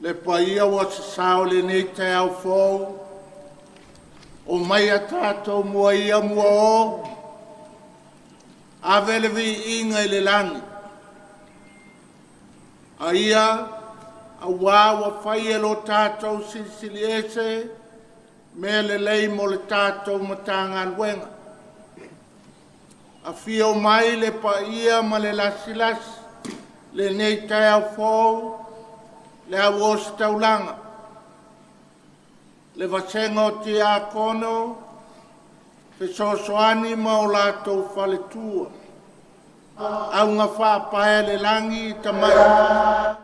Le paia ua sasao lenei taeao fou, o mai a tatou mua ia mua o, ave le viiga i le lagi. Aia auā ua fai e lo tatou Silisili Ese mea lelei mo le tatou Matagaluega. Afio mai le paia ma le lasilasi lenei taeao fou, le au ositaulaga, le vasega o Tiakono, fesoasoani ma o latou faletua, augafaapae a le lagi i tamai.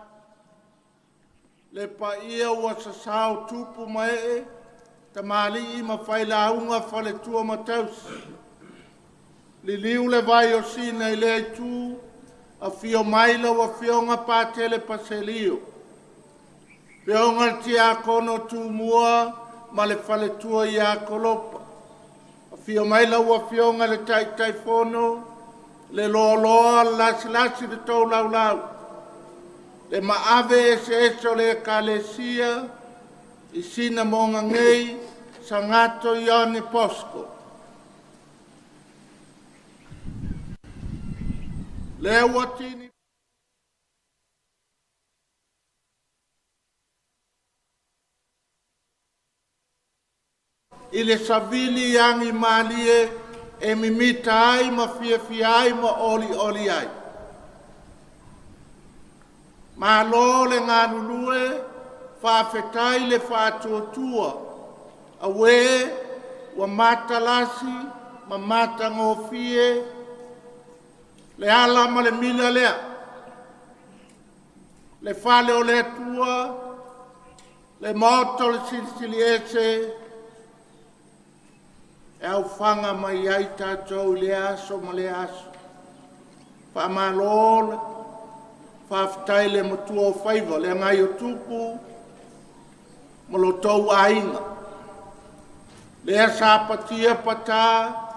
Le paia ua sasao tupu ma ee, tamalii ma failauga, faletua ma tausi. Liliu le vai o Sina i lea itu, afio mai lau Afioga Patele Paselio, Afioga i le Tiakono Tumua ma le faletua ia Kolopa. Afio mai lau Afioga i le Taitaifono, le loaloa o le lasilasi le toulaulau, le maave eseese o le Ekalesia i Sinamoga nei, Sagato Ioane Bosco. Lea ua tini i le savili agi malie e mimita ai ma fiafia ai ma olioli ai. Malo le galulue, faafetai le faatuatua, auē ua matalasi ma matagofie le ala ma le mila lea, le fale o le Atua, le Maota o le Silisili Ese, e aofaga mai ai tatou i lea aso ma lea aso. Faamalo faafetai le matua o faiva, le agai o Tupu ma lo outou aiga. Lea sa patia pata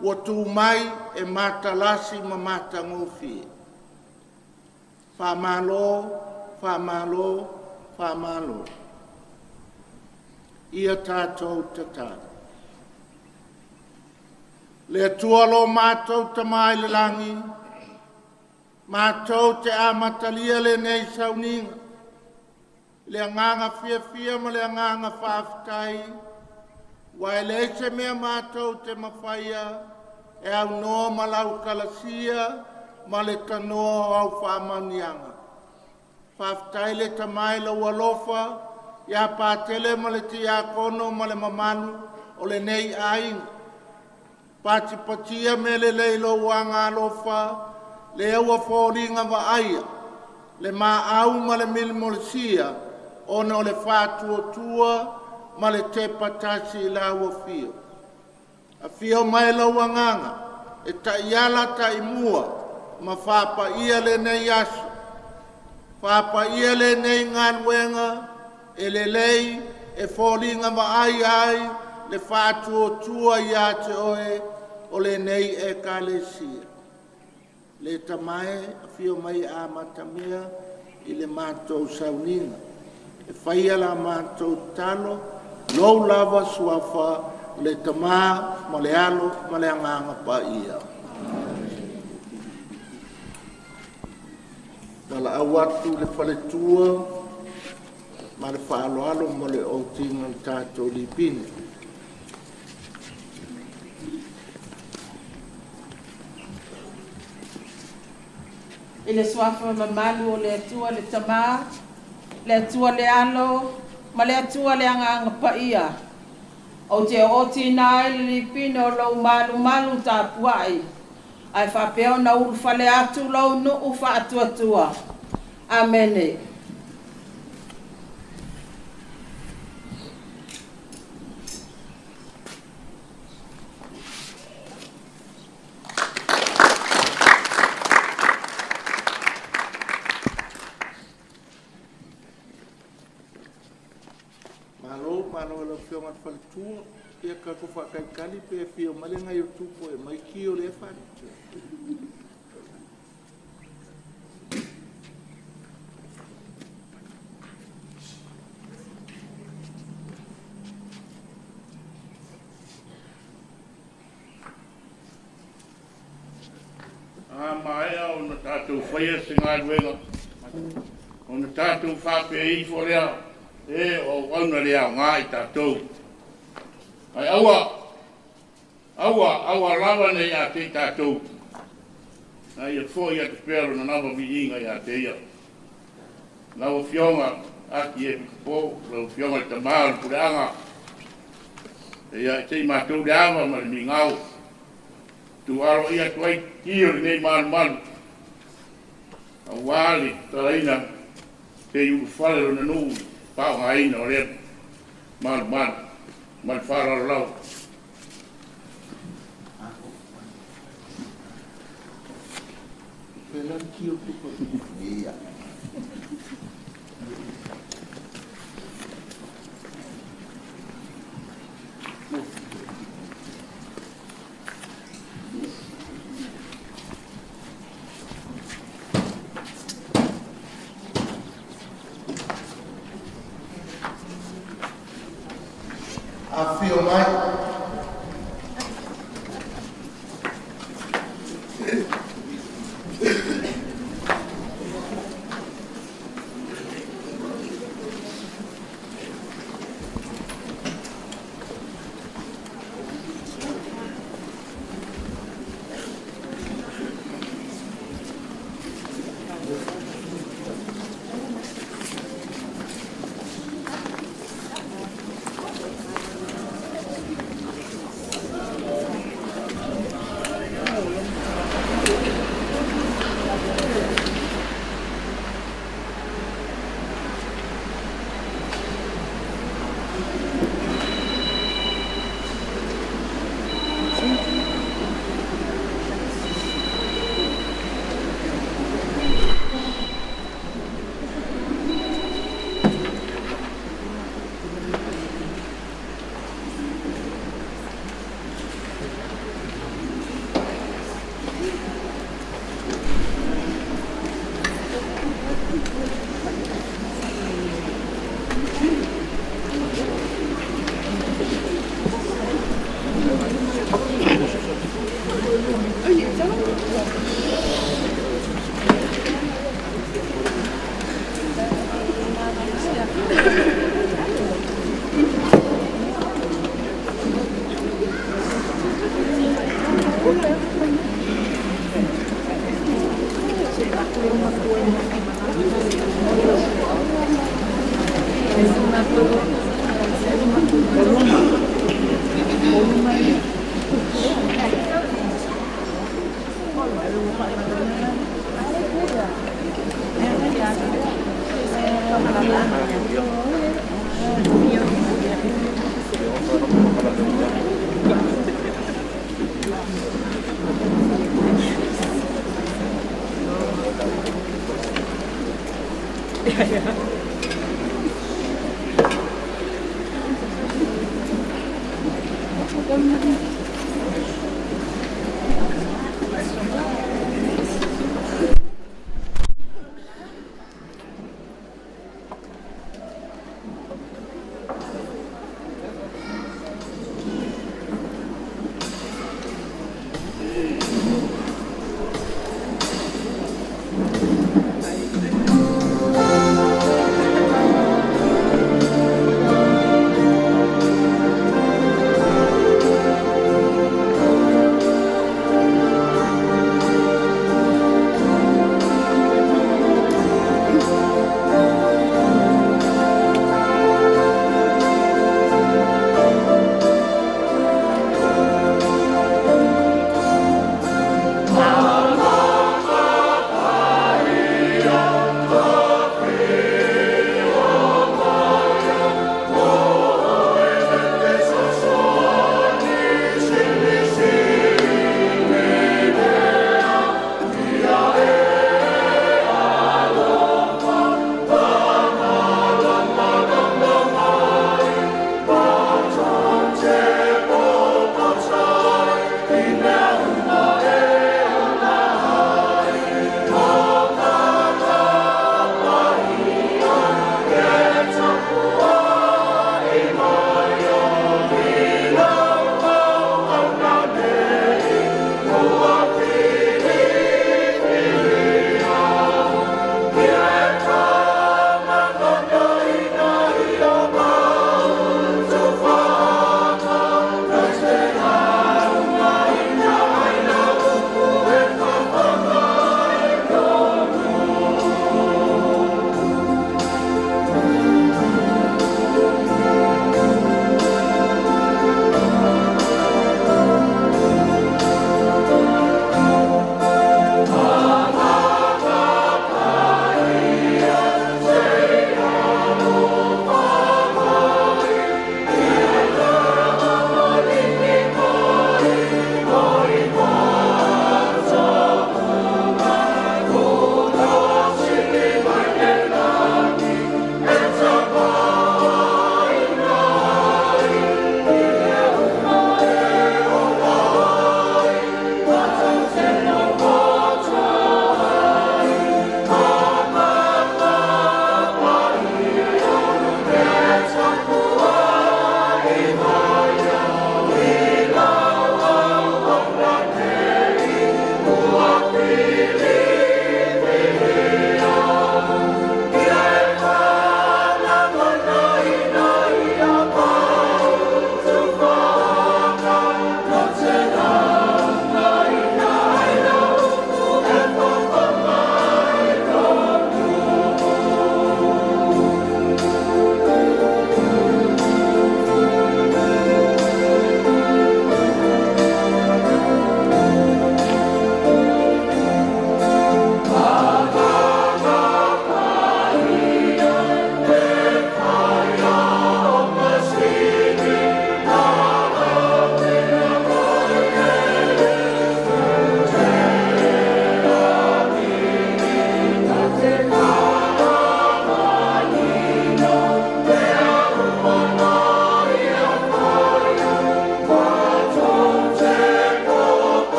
ua tu mai e matalasi ma matagofie. Faamalo, faamalo, faamalo. Ia tatou tatalo. Le Atua lo matou Tama i le lagi, matou te amatalia lenei sauniga i le agaga fiafia ma le agaga faafetai, ua e leai se mea matou te mafaia e aunoa ma lau kalasia ma le tanoa o au faamanuiaga. Faafetai le Tama i lou alofa ia Patele ma le Tiakono ma le mamalu o lenei aiga. Patipatia mea lelei i lou agaalofa, lea ua foliga vaaia le maau ma le milimolosia ona o le faatuatua ma le tepa tasi i lau afio. Afio mai lau agaga e ta'iala ta'imua ma fa'apaia lenei aso, fa'apaia lenei galuega e lelei e foliga va'aia ai le fa'atuatua iā te Oe o lenei Ekalesia. Le Tama e, afio mai e amatamea i le matou sauniga. E faia la matou tatalo, Lou lava Suafa, le Tama ma le Alo ma le Agaga Paia. Valaau atu le faletua ma le faaaloalo mo le oti-ina o le tatou lipine. I le Suafa mamalu o le Atua le Tama, le Atua le Alo, ma le Atua le Agaga Paia, ou te ootiina ai le lipine o lou malumalu tapuai, ae faapea ona ulufale atu lou nuu faatuatua. Amene. Malo, malo i lau Afioga i le faletua. Ia tatou faatalitali pe afio mai le nai o Tupu e aumai ki o lea fale. A maea ona tatou faia se galuega, ona tatou faapea ifo lea, e o auauna le aoga i tatou. Ae aua, aua, aua lava ne i atei tatou, a ia foi atu pea lona lava viiga ia te Ia. Lau Afioga Aki e Pikapo, lau Afioga i le Tama o le Puleaga, ia e te i matou le ava ma le migao, tuualo ia atu ai ki o lenei malumalu, aua le tatalaina se i ulufale lona nuu faaaogaina o lea malumalu ma le faaaloalo lava. Pela le ki o Tupu. Ia. Afio mai.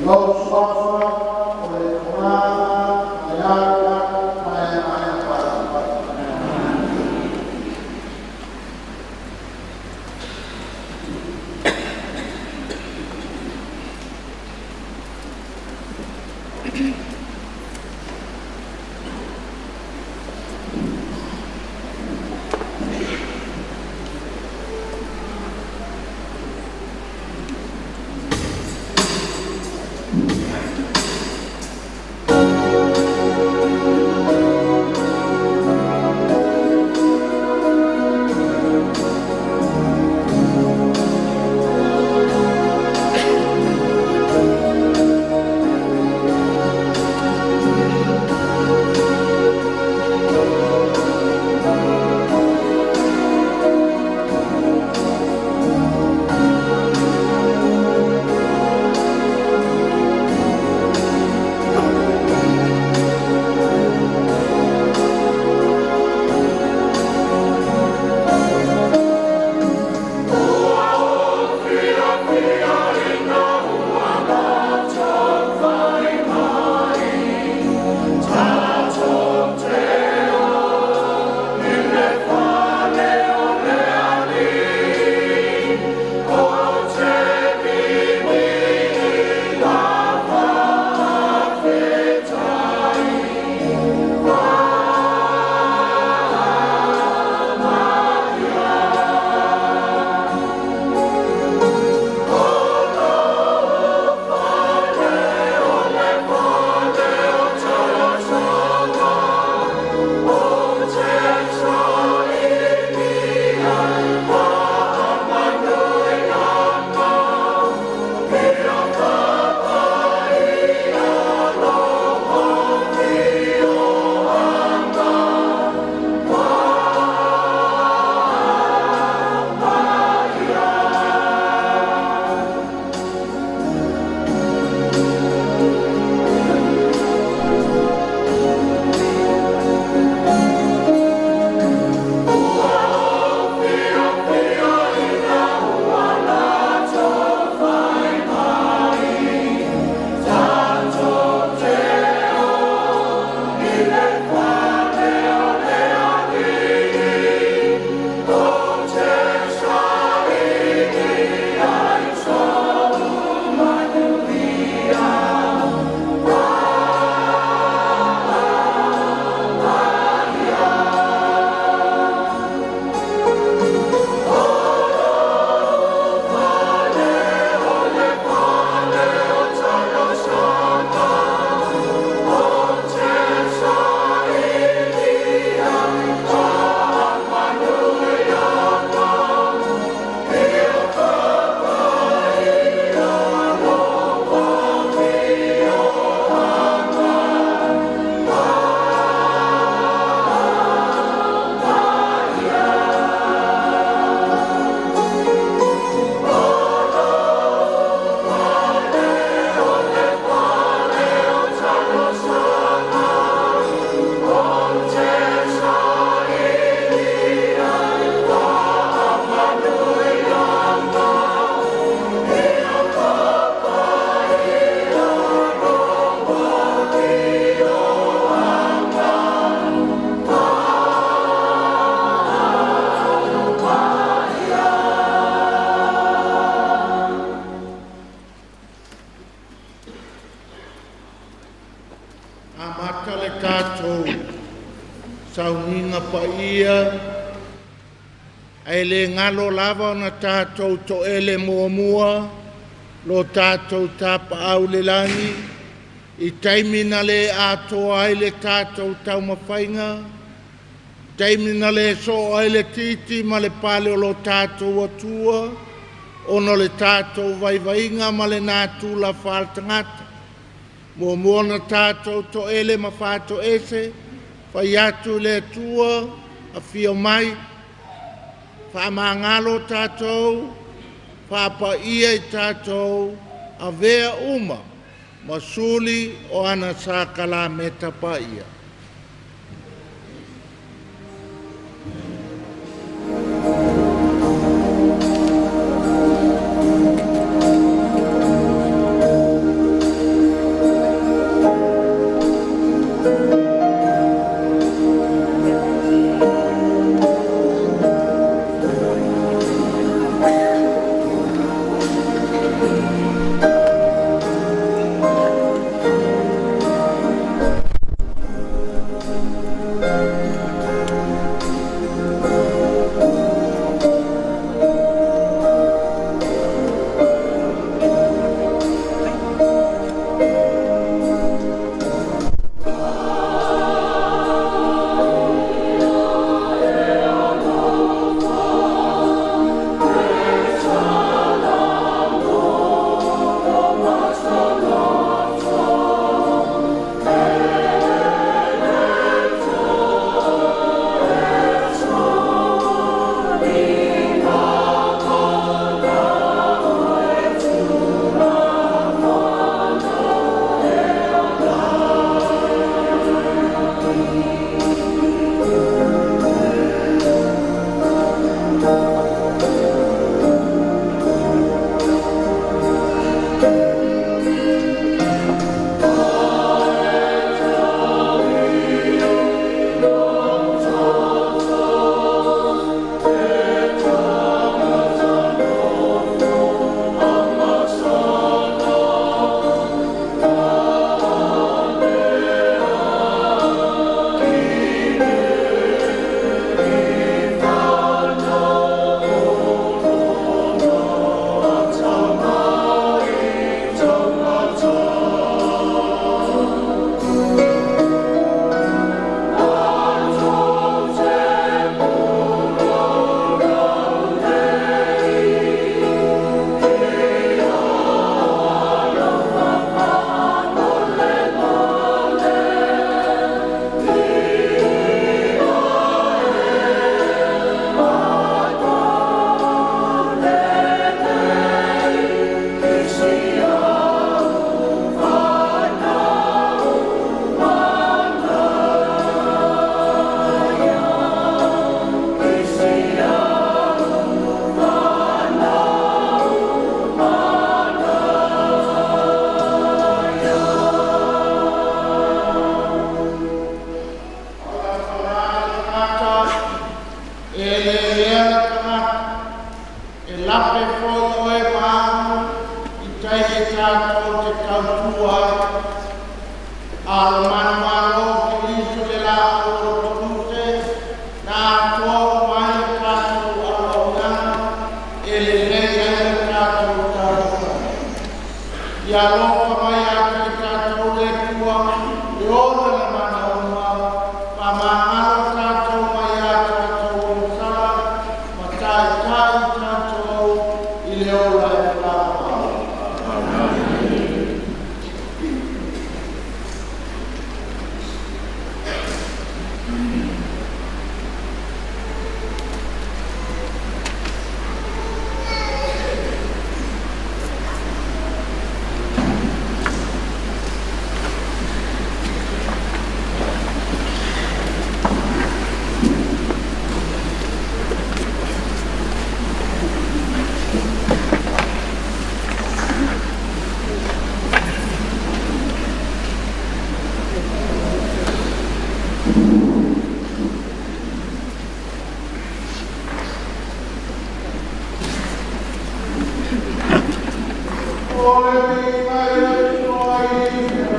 Lou Suafa o le Tamā ma le Alo ma le Agaga Paia. Amata le tatou sauniga paia ae le galo lava ona tatou toele muamua lo tatou tapaau i le lagi i taimi na le atoa ai le tatou taumafaiga, taimi na le soo ai le titi ma le pale o lo tatou Atua ona o le tatou vaivaiga ma le natura faale-tagata. Muamua ona tatou toele ma faatoese, fai atu i le Atua, afio mai, faamagalo tatou, faapaia i tatou, avea uma ma suli o ana sakalameta paia. matua ai. A o manumalo Keriso le laau o le koluse na atoa uma ai le tatou auaunaga e lelei ai le tatou talofa. Ia alofa mai ia te i tatou le Atua e ona le mana uma, faamagalo tatou mai a tatou agasala ma taitai tatou i le ola e faavavau. O le viiga i le Atua i le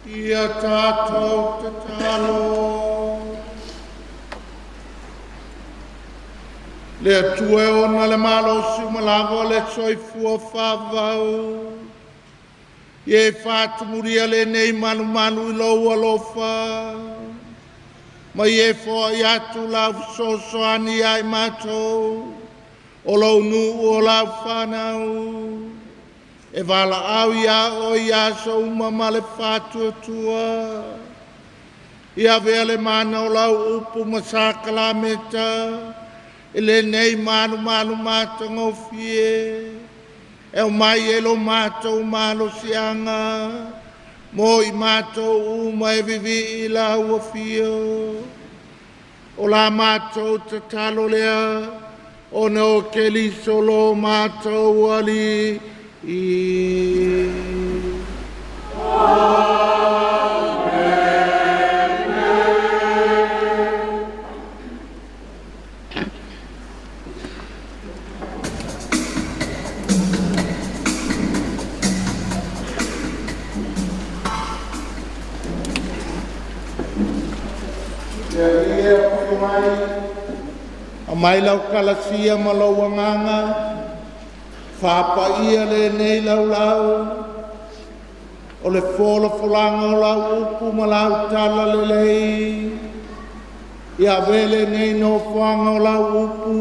Ia tatou tatalo. Le Atua e ona le malosi uma lava o le soifua faavavau. Ia e faatumulia lenei malumalu i lou alofa. Ma ia foai atu lau fesoasoani ia i matou, o lou nuu o lau fanau. E valaau ia oe i aso uma ma le faatuatua. Ia avea le mana o lau upu ma sakalameta, e lenei malumalu matagofie. E aumai e lo matou malosiaga, mo i matou uma e vivii i lau afio. O la matou tatalo lea, ona o Keriso lo matou Alii. Aumai lau kalasia ma lou agaga, faapaia lenei laulau, o le folafolaga o lau upu ma lau tala lelei. Ia avea lenei nofoaga o lau upu,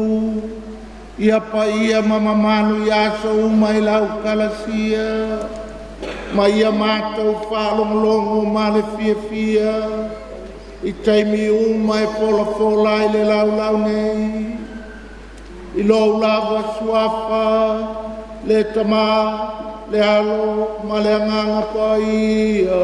ia paia ma mamalu i aso uma i lau kalasia, ma ia matou faalogologo ma le fiafia i taimi uma e folafola ai le laulau nei. I lou lava suafa, le Tamā, le Alo ma le Agaga Paia.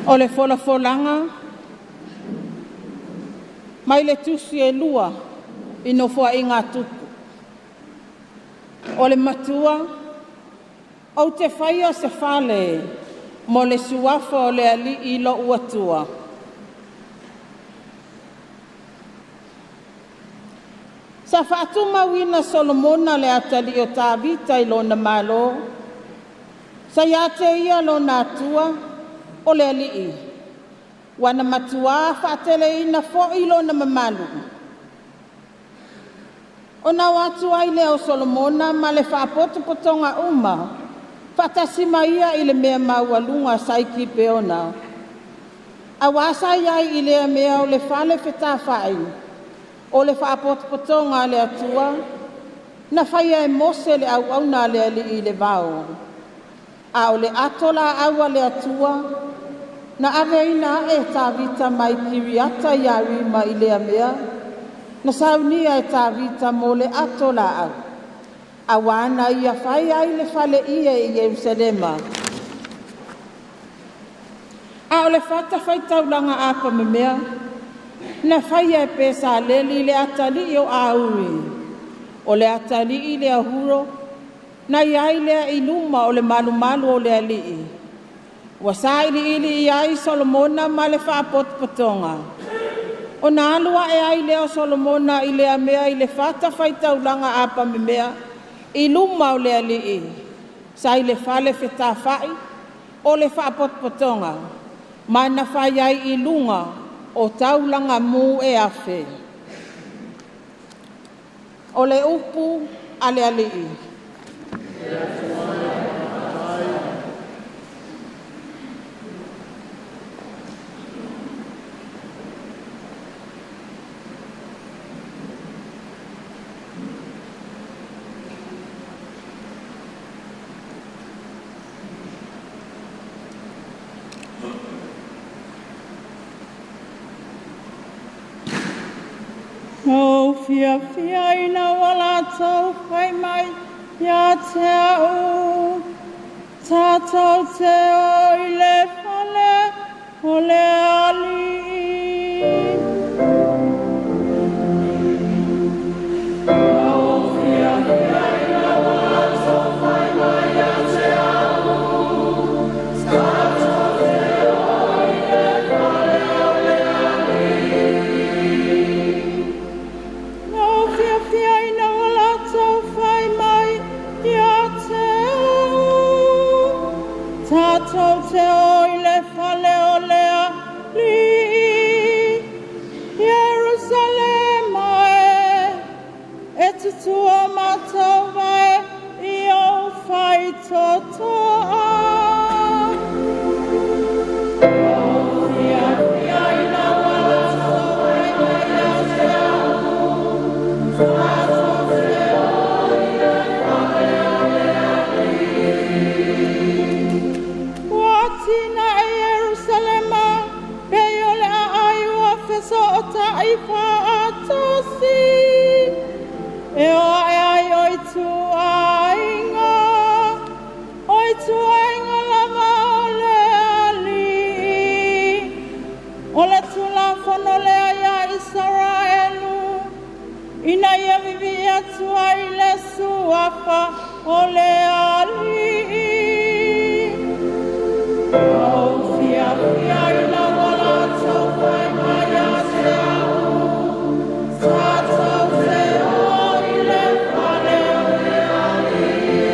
O le folafolaga mai le tusi e lua i nofoaiga a tupu. O le matua, ou te faia se fale mo le suafa o le alii lou atua. Sa faatumauina Solomona le atalii o Tavita i lona malo, sa ia te ia lona atua o le alii, ua na matuā faateleina foi lona mamalu. Ona o atu ai lea o Solomona ma le faapotopotoga uma, faatasi ma ia i le mea maualuga sa i Kipeona. Auā sa i ai i lea mea o le fale fetafai, o le faapotopotoga a le Atua, na faia e Mose le auauna a le Alii i le vao. A o le ato laau a le Atua, na aveina ae e Tavita mai Kiriata Iarima i lea mea, na saunia e Tavita mo le ato laau. Auā na ia fai ai le faleie i Ierusalema. A o le fata faitaulaga apamemea, na faia e Pesaleli le atalii o Auri, o le atalii lea o Huro, Na i ai lea i luma o le malumalu o le Alii. Ua sailiili i ai Solomona ma le faapotopotoga. Ona alu ae ai lea o Solomona i lea mea i le fata faitaulaga apamemea i luma o le Alii, sa i le fale fetafa'i o le faapotopotoga, ma na fai ai i luga o taulaga mu e 1000. O le upu a le Alii. Na ou fiafia ina ua latou fai mai ia te a'u, “Tatou te o i le fale o le Alii.” Na ou fiafia ina ua latou fai mai ia te a'u, “Tatou te o i le fale o le Alii.” Na ou fiafia ina ua latou fai mai ia te a'u, “Tatou te o i le fale o le Alii.” Ierusalema e, e tutua matou vae i ou faitotoa. Na ou fiafia ina ua latou fai mai ia te a'u, “Tatou te o i le fale o le Alii.” Ua atinae Ierusalema pei o le aai ua fesootai faatasi. E o ae ai o ituaiga, o ituaiga lava o le Alii. O le Tulafono lea ia Isaraelu, ina ia vivii atu ai le Suafa o le Alii. Na ou fiafia ina ua latou fai mai ia te a'u, “Tatou te o i le fale o le Alii.”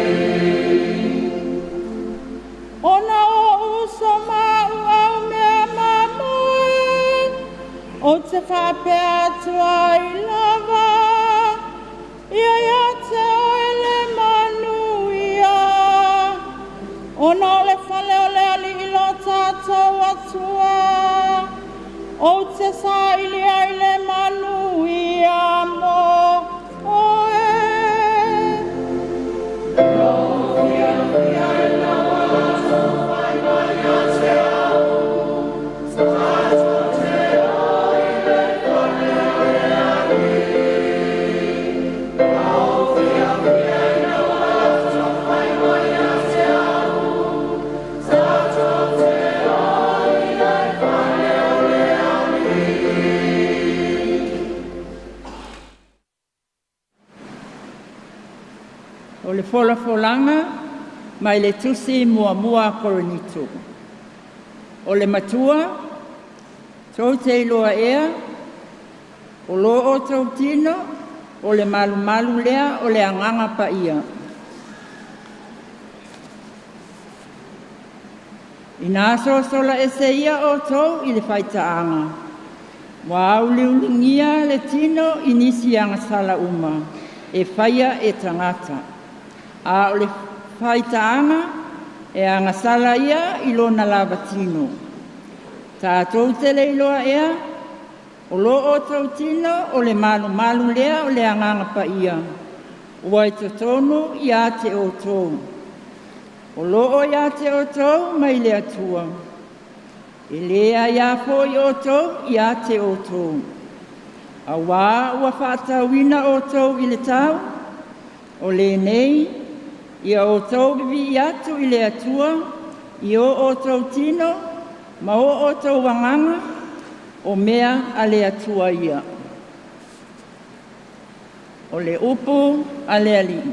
Ona o ou uso ma a'u aumea mamoe, ou te faapea atu ai lava, ia ia te oe le manuia. Ona o le fale o le Alii lo tatou Atua, ou te saili ai le manuia mo oe. Na ou fiafia ina ua latou fai mai ia te a'u, “Tatou te o i le fale o le Alii.” Na ou fiafia ina ua latou fai mai ia te a'u, “Tatou te o i le fale o le Alii.” O le folafolaga mai le Tusi Muamua a Korinito. O le matua, tou te iloa ea, o lo outou tino o le malumalu lea o le Agaga Paia. Ina sosola ese ia outou i le faitaaga, ua auliuligia le tino i nisi agasala uma e faia e tagata. A o le faitaaga e agasala ia i lona lava tino. Tatou te le iloa ea, o lo outou tino o le malumalu lea o le Agaga Paia, ua i totonu ia te outou. O lo o ia te outou mai le Atua, e le aia foi outou ia te outou. Auā ua faatauina outou i le tau, o lenei, ia outou vivii atu i le Atua, i o outou tino ma o outou agaga, o mea a le Atua ia. O le upu a le Alii.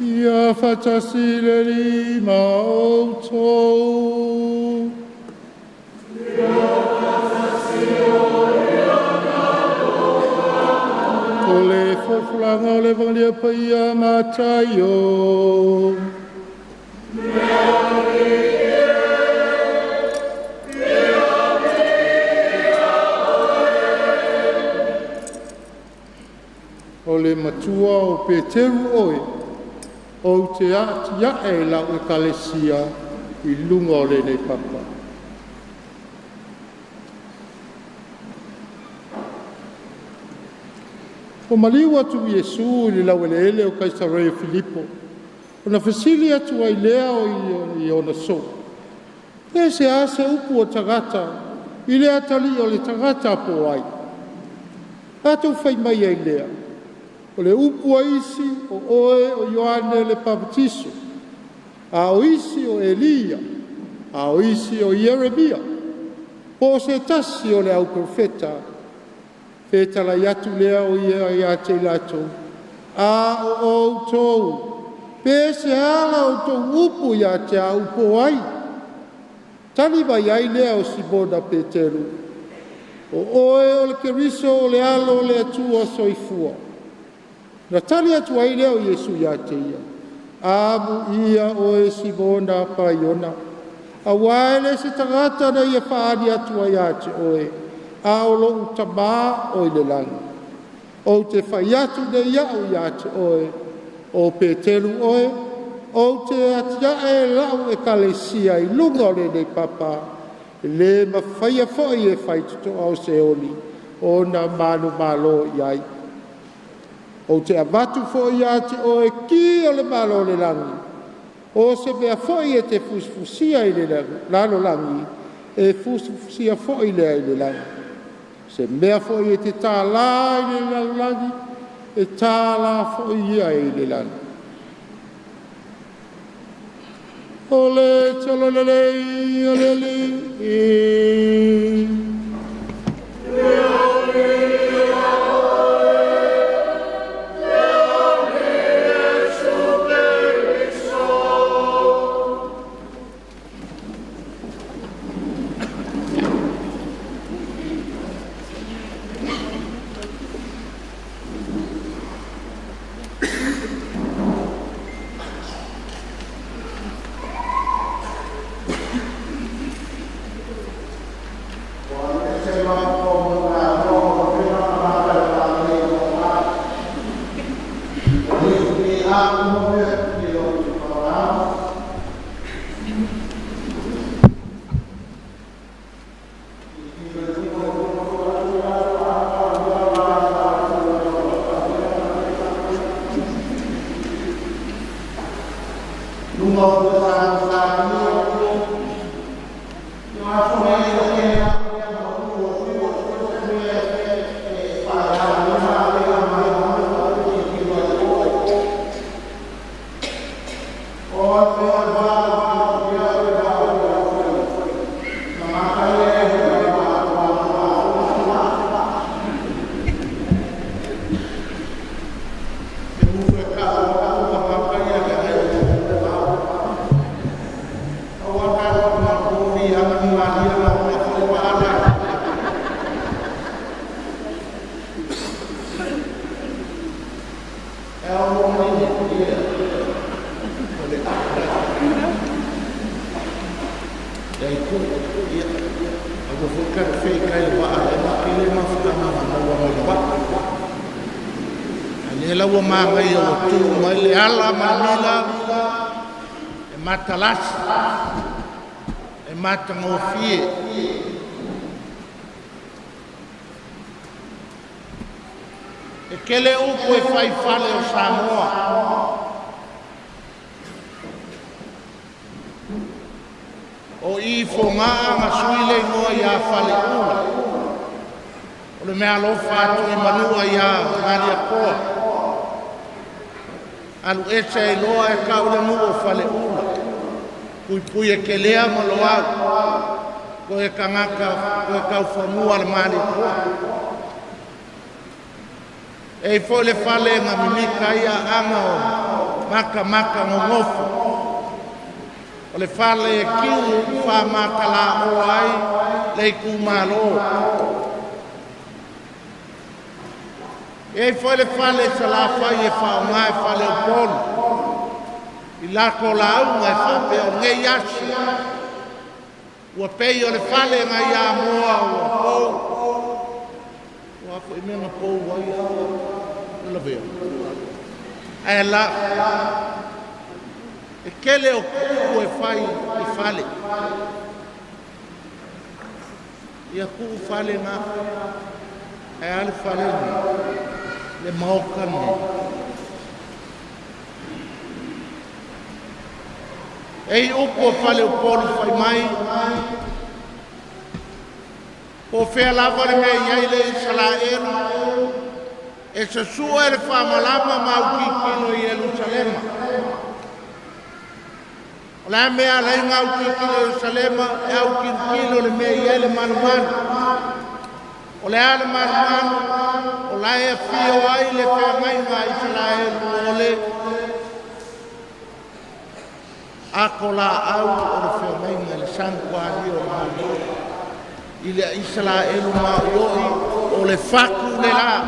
Ia faatasi le Alii ma outou. O le folafolaga o le Evagelia Paia a Mataio. O le matua o Peteru oe, ou te atiae lau ekalesia i luga o lenei papa. O maliu atu Iesu i le laueleele o Kaisarea Filipo, ona fesili atu ai lea o i ona soo, pe se a se upu o tagata i le atalii o le tagata po ai. Latou fai mai ai lea, o le upu a isi o oe o Ioane le Papatiso, a o isi o Eliia, a o isi o Ieremia, po o se tasi o le au profeta. Fetalai atu lea o ia ia te i latou, a o outou, pe se ala outou upu ia te au po ai. Tali mai ai lea o Simona Peteru, o oe o le Keriso o le alo o le Atua soifua. Na tali atu ai lea o Iesu ia te ia, amu ia oe Simona Paiona, auā e le se tagata na ia faaali atu ai ia te oe, a o lou Tamā o i le lagi. Ou te fai atu nei au ia te oe, o Peteru oe, ou te atiae lau ekalesia i luga o lenei papa, e le mafaia foi e faitotoa o Seoli ona manumalo i ai. Ou te avatu foi ia te oe ki o le malo o le lagi, o se mea foi e te fusifusia i le lalolagi, e fusifusia foi lea i le lagi. Se mea foi e te tālā i le lalolagi, e tālā foi ia i le lagi. O le tala lelei a le Alii. Matalasi, e matagofie. E kele upu e faifale o Samoa. O i fongaa nga sui le ingoa ia Faleula. O le mea alofa atu i manua ia Maliakoa. Alu ese ai loa e kau le nuu o Faleula. Pui pui e kelea ma loau. Ko e kangaka, ko e kaufanua le Maliakoa. E i foi le fale nga mimika ia anga o Maka gogofo. O le fale e kiu wha o ai le itumalo. E foi le fale Salafai e whaonga e fale o polu. I lako launga e whapea o ngei asi. Ua pei o le fale ngai a moa ua pou. Ua fo i mea pou ai a la vea. Ae la e kele o kuku e fai i fale. Ia kuku fale ngā. E ale fale ni. Le maoka ni. Ei upu o fale o polu fai mai. Po fea lava le mea iai le Isalaelu. E sasua e le whamalama mau kikilo i Yerusalema. O la mea lai ngau kikilo i Yerusalema e au kikilo le mea iai le manumanu. O le ale manumanu, o la e fio ai le whangai ngā Isalaelu o le ako la au o le whangai le sanguari o le manu. I le Isalaelu maoi o le faku le la.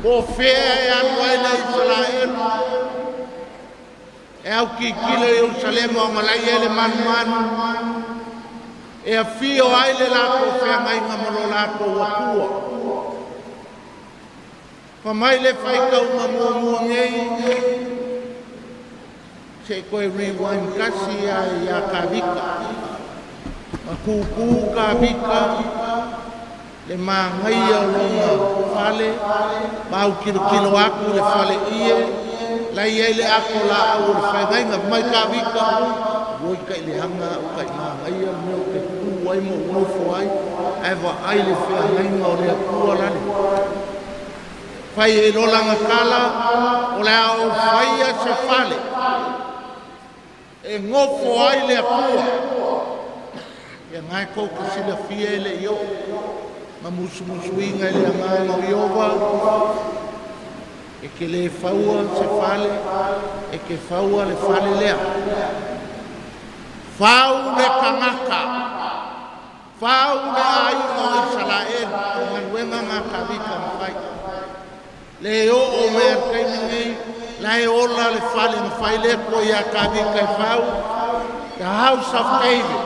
Po fea e alu ai le Isalaelu. E au kikilo i Yerusalema o ngalai e le manumanu. E afio ai le lako whangainga mo lo lako wakua. Whamai le whaikaunga mua mua ngei. Se koe rewind kasi ai ia ka vika. Ma kuku ka vika. Le maangaia o longa fale. Mau kilo kilo aku le fale ie. Lai ai le ako la au o le whangainga mai ka vika. Woi kai le hanga o kai maangaia meo ke ku ai mo unofo ai. Ewa ai le whangainga o le akua lale. Whai e lolanga kala o le ao whaia se fale. E ngofo ai le akua. Ia ngai kou ka sila fia e le io. Ma musumusuinga e le anganga o Iova. E ke le faua se fale. E ke faua le fale lea. Fau le kangaka. Fau le aiga o Isalaelu. O ngaluenga ngā kavika mawhai. Le o o mea kaimi nei. Lai ola le fale na whai le ko ia kavika i fau. The house of David.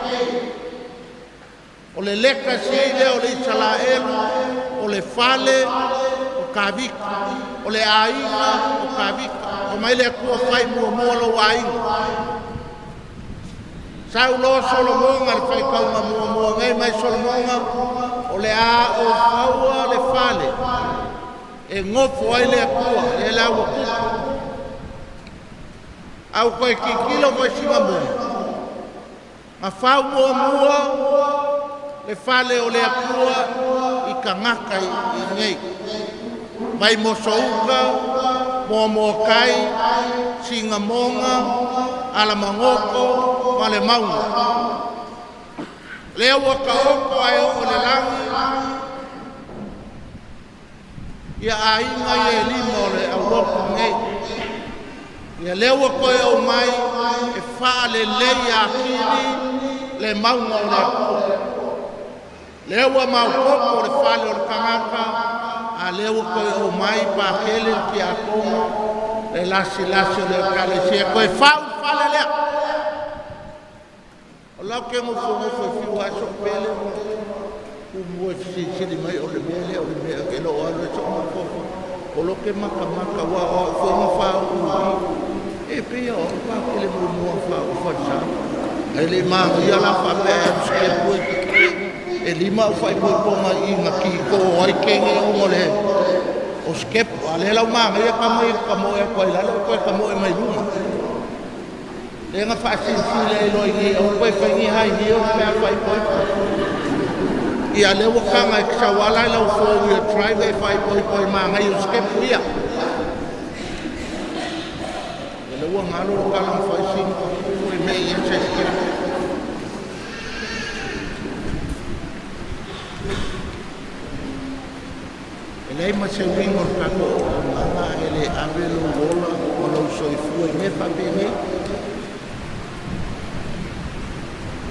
O le leka seile o le Isalaelu. O le fale o kavika. O le aiga o kavika. O mai le kua whai mua mua lo aiga. Sau lo Solomonga le whaikaunga mua mua ngai mai Solomonga o le a o faua le fale e ngofo ai le akua le la ua kuku. Au koe kikilo koe singa mua. Ma fau mua mua le fale o le akua i kangaka i nei. Mai mosouka, mua mua kai, singamonga, ala mangoko, ma le maunga. Lea ua ka oko ai o le langi. Ia ainga ia e lima o le auloko nei. Ia lea ua koe o mai e wha le lei a kili le maunga o le akua. Lea ua maukoko o le fale o le kangaka. A lea ua koe o mai pa kele ki a kongo le lasi lasi o le kalesia koe fau fale lea. O lau ke ngofo ngofo e fiu aso pele ku mua e sili mai o le mea lea o le mea ke lo alo e so ngofo. O lo ke maka maka wa o fo ngofa u e pe o pa ke le mua fa o fa sa. E le ma ia la fa pe e pui e lima o fai pui ponga i nga ki ko ai kenge o ngole o skep a le lau ma ia ka mai ka mo e ko ila ko ka mo e mai luma. Le nga fa sin sin le lo i o ko fa ni hai ni o pe fai poi. Ia le wa kanga e sa wala lau fo wheel drive e fai poi poi ma ngai o skep ia. Le wa ngalo lo kala fai sin ko e me ia se skep. E leai ma se uiga o le tatou auaunaga e le ave lou ola ma lou soifua i mea faapenei.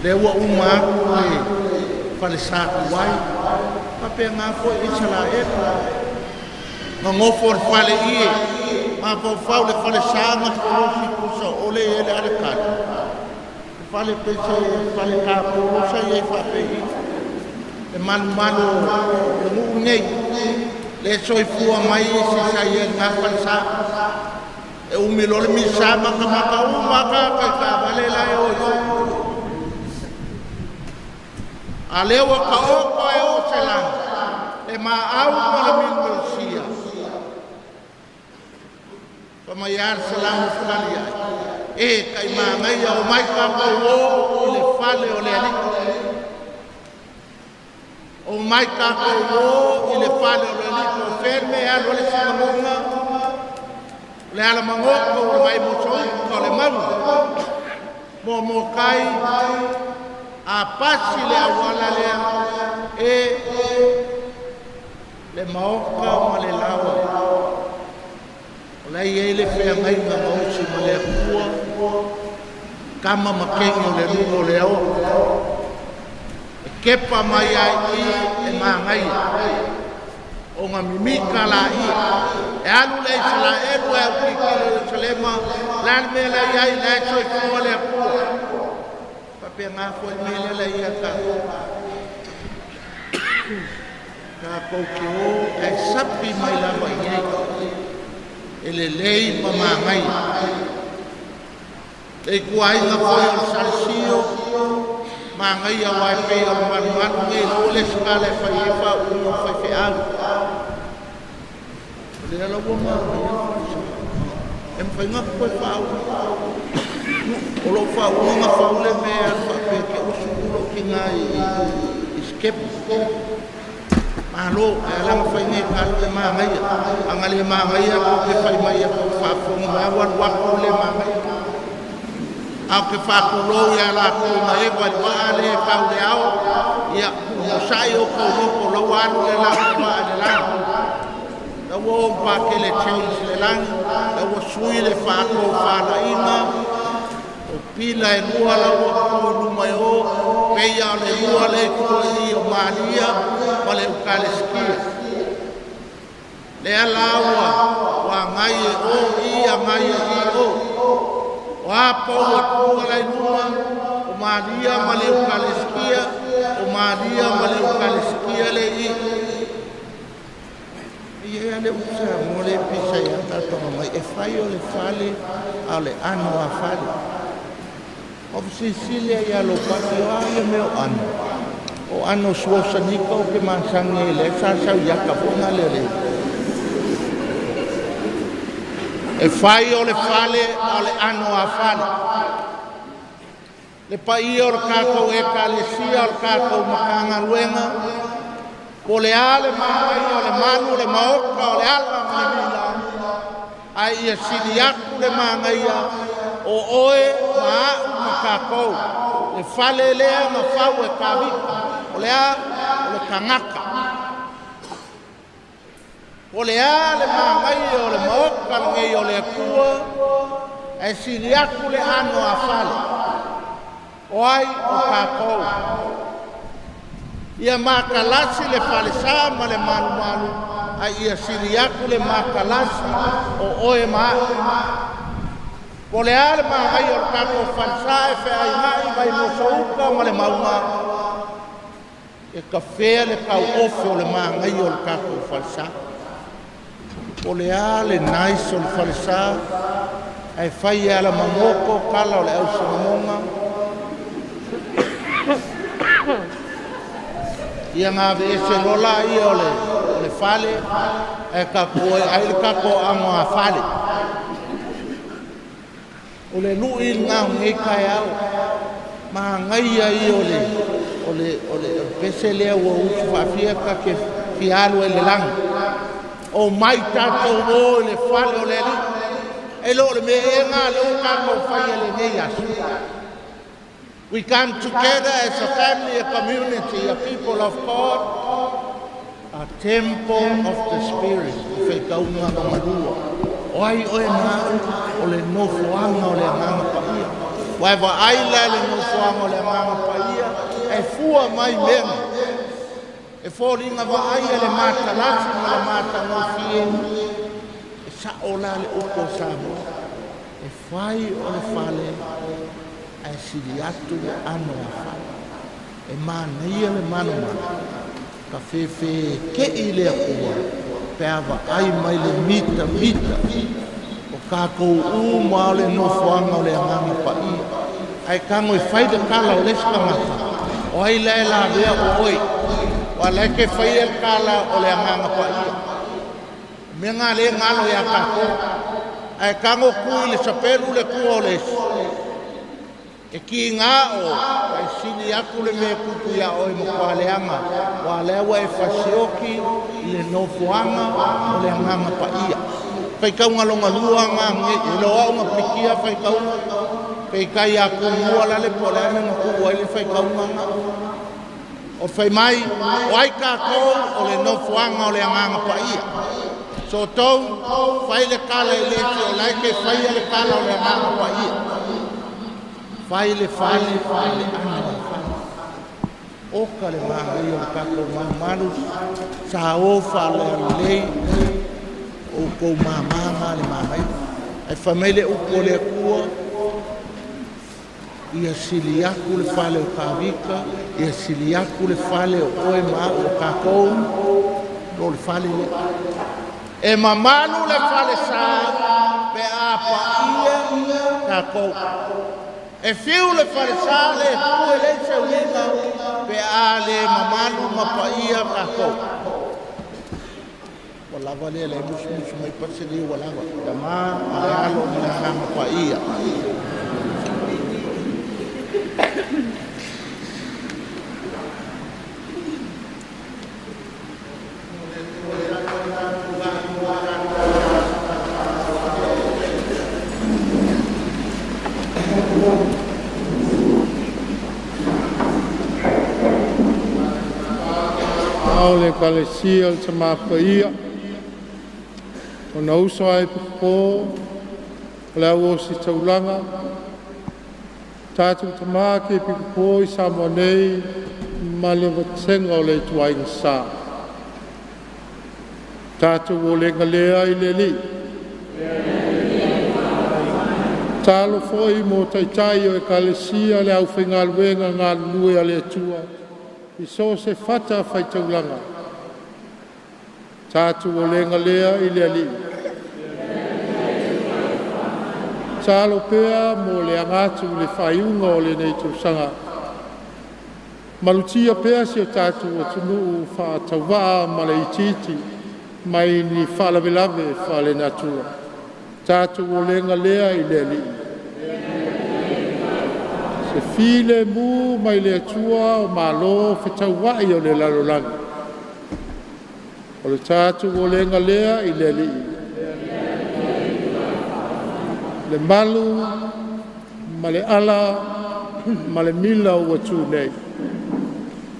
Lea ua uma atu le falesa tuai, faapena foi Isaraelu. Gagofo le fale ie, mafaufau le falesa na kolosi pusa ole i ele ale kali. Le fale pese, fale kapolo sa iai faapei. Le malumalu o le nuu nei. Le soifua mai si sa ia ngā falesa. E umi lo le misa maka maka uma ka kai ka vale la e o yo. A lea ua ka oko e o se lagi, le maau ma le milomilisia. Fa mai a le salamu fali ai. E kai māngaia o mai kākou o i le fale o le alii. O mai kākou o i le fale o le alii. Po o fea le mea e alu ai le sinamoga, o le alamagoko, o le vaimosouka, o le mauga. Moamoa kai, a pasi le auala lea e le maoka ma le laoa. O la i ai le feagaiga gaosi ma le Atua, kama ma kegi o le luga o le aoa. E kepa mai ai i e māgaia. O ngā mimika la ia. E alu le Isaraelu e au kikilo i Yerusalema, la le mea la iai, la e soifua le Atua. Faapea ngā foi mea lea la ia tātou. Tātou ke o e sapi mai lava i ai. E le lei ma māgaia. Le ikuaiga foi o le salesio, māgaia o ai pei o le malumalu nei lau le sikala e fai e fa uga o fai feau. O le ala ua māgaia le falesa. E mawhai ngā koe whaau. O lo whaau ngā whaule mea alu whaapea ke usu ulo ki ngā i skepu. Malo, e alanga whai ngai kalu le māgaia. Anga le māgaia ko ke whai mai a ko whaafonga mai awaru wako le māgaia. Au ke whaakulou ia la kou na ewa i waa le kau le ao. Ia, o sai o kou loko lau alu le la ko waa le langi. Lau o mpake le change le langi. Lau o sui le whaakou whaalaina. O pila e lua lau o kou luma e o. Peia o le lua le kua i o Maria ma le ukaleskia. Le ala ua wa ngai e o i a ngai e i o. O a pau e kua lai luma o Maria ma le ukaleskia. O Maria ma le ukaleskia le i. Ia le usa mo le pisa ia tātonga mai. E whai o le fale a le ano a fale. O sisilia ia lo paki o a ia meo ano. O ano suosanika o ke mansangi e le sa sau ia ka fonga le le. E whai o le fale a le ano a fale. Le paia o le kākou e kalesia o le kākou makanga luenga. Po le a le māngaia o le manu le maoka o le ala ma le mila. Ai ia sili aku le māngaia o oe ma au ma kākou. Le fale lea ma fau e kāvika. O le a o le kangaka. O le a le māngaia o le maoka ngei o le Atua. Ai sili aku le ano a fale. O ai o kākou. Ia makalasi le falesa ma le malumalu. Ai ia sili aku le makalasi o oe ma au. Po le a le māngaia o le kākou falesa e whea ngai vai mosouka ma le maunga. E ka fea le kau ofe o le māngaia o le kākou falesa. Po le a le nice o le falesa. Ai whai e ala mangoko kala o le au sinamonga. Ia ngā ve ese lola ia o le fale. E ka koe, ai le kako ango a fale. O le lui ngā ngei kai au. Māngaia ia o le pese lea ua usu whaafia ka ke fialu e le langi. O mai tātou o le fale o le ali. E lo le mea e ngā le o kākou whai e le nei aso. We come together as a family, a community, a people of God. A temple of the spirit, faitauga longa lua. O ai oe ma'u o le nofoaga o le Agaga Paia. Ua e vaai la i le nofoaga o le Agaga Paia e fua mai mea nei. E foliga vaaia le matalasi ma le matagofie. E sa'o la le upu o Samoa, e fai o le fale ae sili atu le ano a fale. E manaia le manumanu ka fefeke'i le Atua pe a vaai mai le mitamita o tatou uma o le nofoaga o le Agaga Paia. Ae tago e fai le tala o le isi tagata, o ai la e lavea o oe, ua la e te faia le tala o le Agaga Paia. Mea gā lē galo iā tatou. Ae tago tu i le sapelu le tua o le isi, e kigā oe, ae sili atu le mea e tupu iā oe matua leaga, ua lea ua e fasioki i le nofoaga o le Agaga Paia. Faitauga longa lua gā nei, e le o a'u na pikia faitauga, peitai a tumua la le po o le a mea na tuu ai le faitauga gā. O fai mai, o ai tatou o le nofoaga o le Agaga Paia. So tou, fai le tala i le isi o la e te faia le tala o le Agaga Paia. Fai le fale, fai le ano a le fale. Oka le manaia o le tatou malumalu, sa o faalealelei, o outou mamā le manaia. Ae fai mai le upu o le Atua, ia sili atu le fale o Tavita, ia sili atu le fale o oe ma a'u o tatou, lo le fale lea. E mamalu le fale sa pe a paia tatou. E fiu le fale sa le tu e leai se uiga pe a le mamalu ma paia tatou. Ua lava lea le musumusu mai pasili ua lava. Tamā ma le Alo ma le Agaga Paia. Ao le Ekalesia o le Tamā Paia, ona uso ai popo o le au ositaulaga, tatou tamā kepikopo i Samoa nei ma le vaega o le ituaiga sa. Tatou olega lea i le Alii. Talo foi mo taitai o Ekalesia le aufaigaluega galulue a le Atua i so o se fata faitaulaga. Tatou olega lea i le Alii. Talo pea mo le aga atu i le faaiuga o lenei tausaga. Malutia pea si o tatou atunuu faatauvaa ma le itiiti mai ni faalavelave faalenatura. Tatou olega lea i le Alii. Se filemu mai le Atua o malo fetauai o le lalolagi. O le tatou olega lea i le Alii. Le malu ma le ala ma le mila ua tu nei.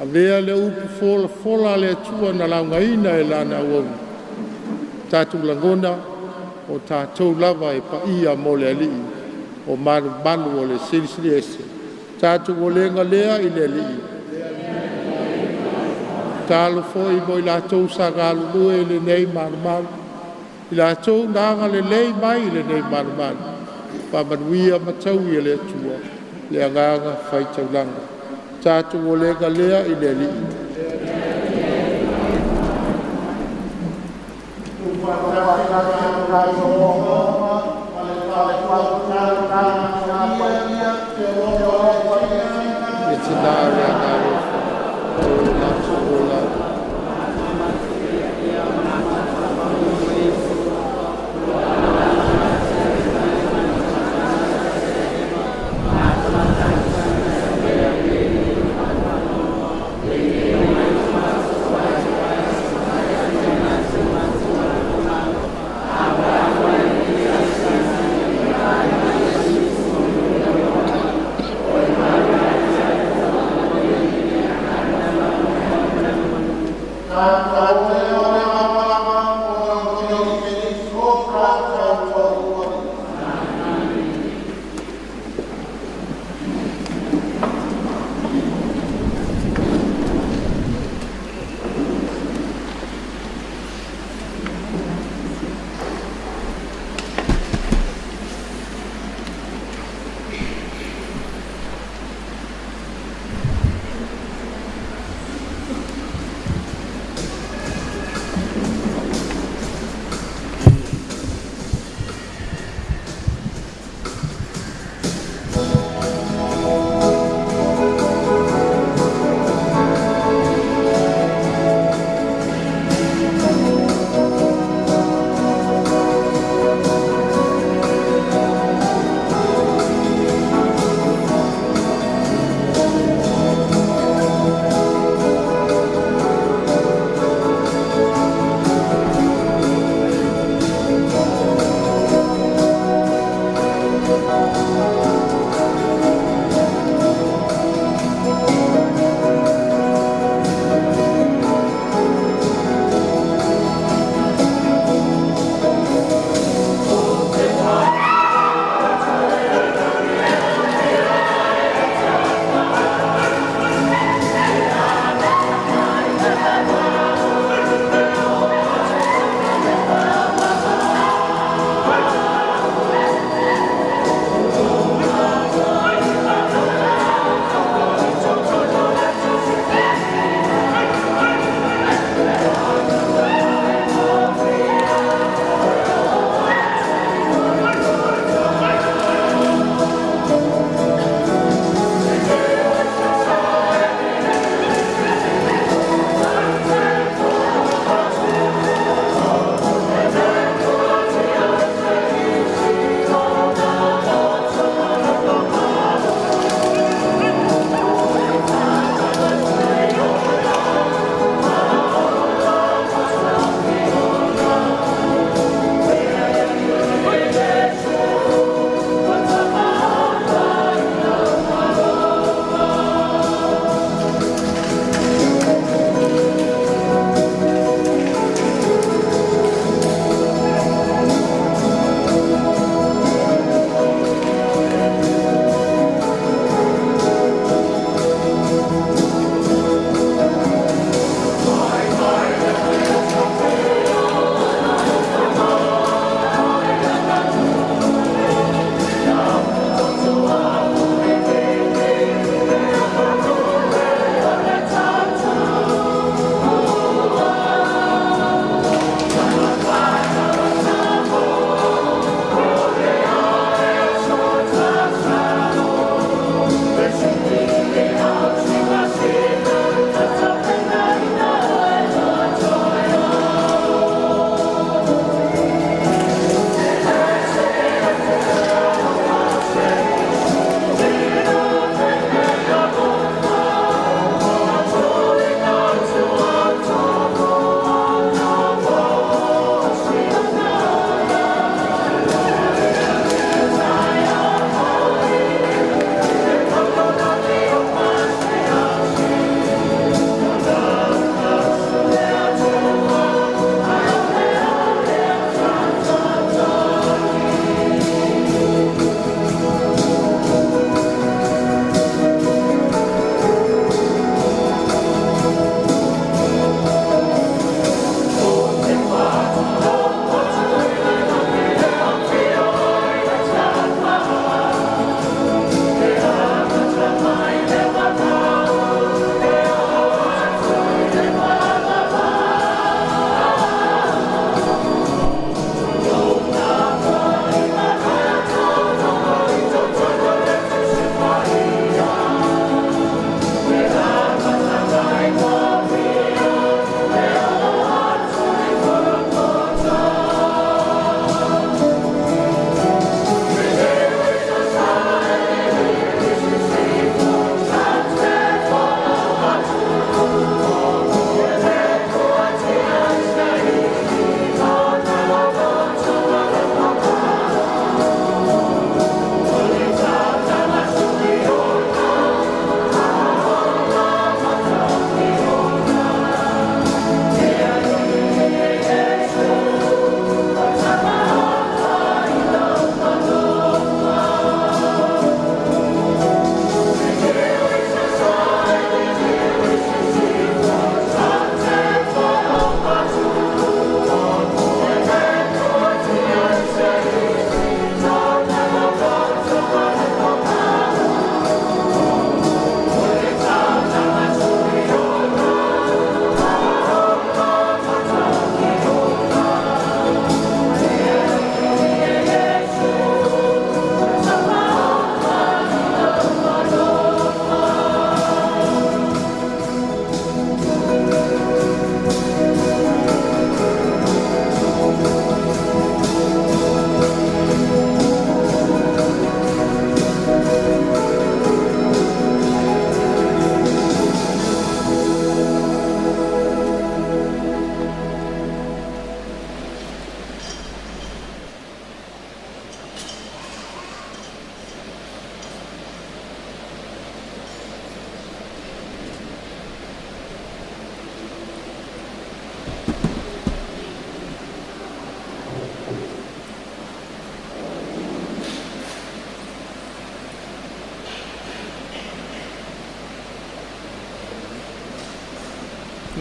Avea le upu folafola a le Atua na laugaina e lana auauna. Tatou lagona o tatou lava e paia mo le Alii o malumalu o le Silisili Ese. Tatou olega lea i le Alii. Talo foi mo i latou sa galulue i lenei malumalu, i latou na agalelei mai i lenei malumalu, faamanuia ma taui e le Atua le agaga faitaulaga. Tatou olega lea i le Alii. Le tina le agalofa, o latou ola.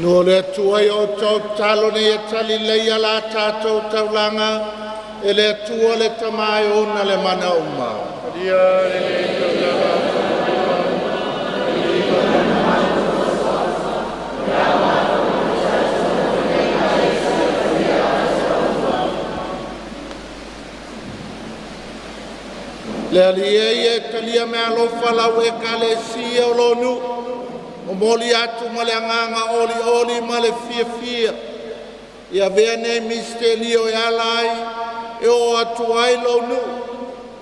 No le Atua i o tau talo nei e tali leia la tātou taulaga, e le Atua le Tama e ona le mana uma. Ia le taulaga. Le ali e ia e talia me alofa lau e kalesia o lonu, o moli atu ma le anganga oli oli ma le fia fia. Ia vea nei mistelio e ala ai, e o atu ai lonu,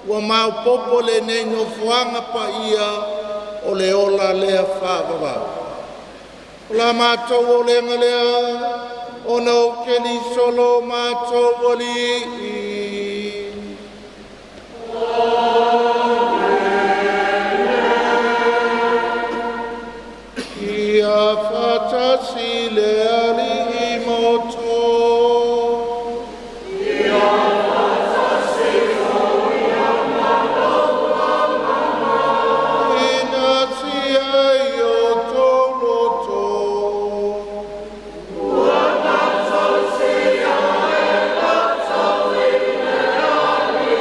ua mau popo le nei nofoanga pa ia o le ola lea whaavavau. O la mātou o lenga lea, o nau keli solo mātou ali i. Ia whatasi le ali i moto. Ia whatasi o ia mano. Ina tia i o tō loto. Ua matau sia e matau i le ali.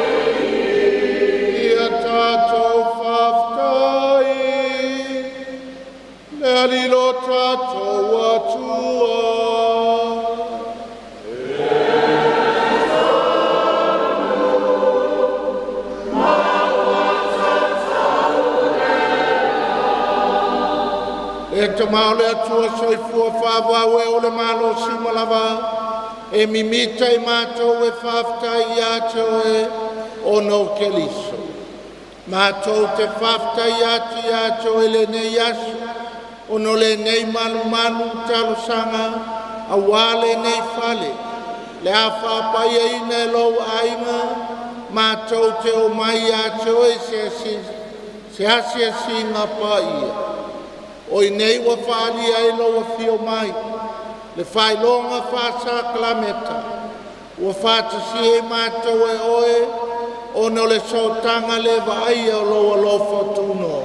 Ia tātou whaftai. Le ali lo tātou atua. E te mao le atua soifua whaawau e o le malo simalava. E mimita i mātou e whaftai i atu e o no keliso. Mātou te whaftai atu i atu e le nei aso. O no le nei malu malu talosanga, a wale nei fale. Le a whapaia ina e lou ainga, mātou te o mai atu e se asi asi ngā pa ia. O i nei ua whaalia e lau whio mai, le whailonga whaasaklameta, ua whaatasi e mātou e oe, o no le sotanga le vaia o lau alofa tūno.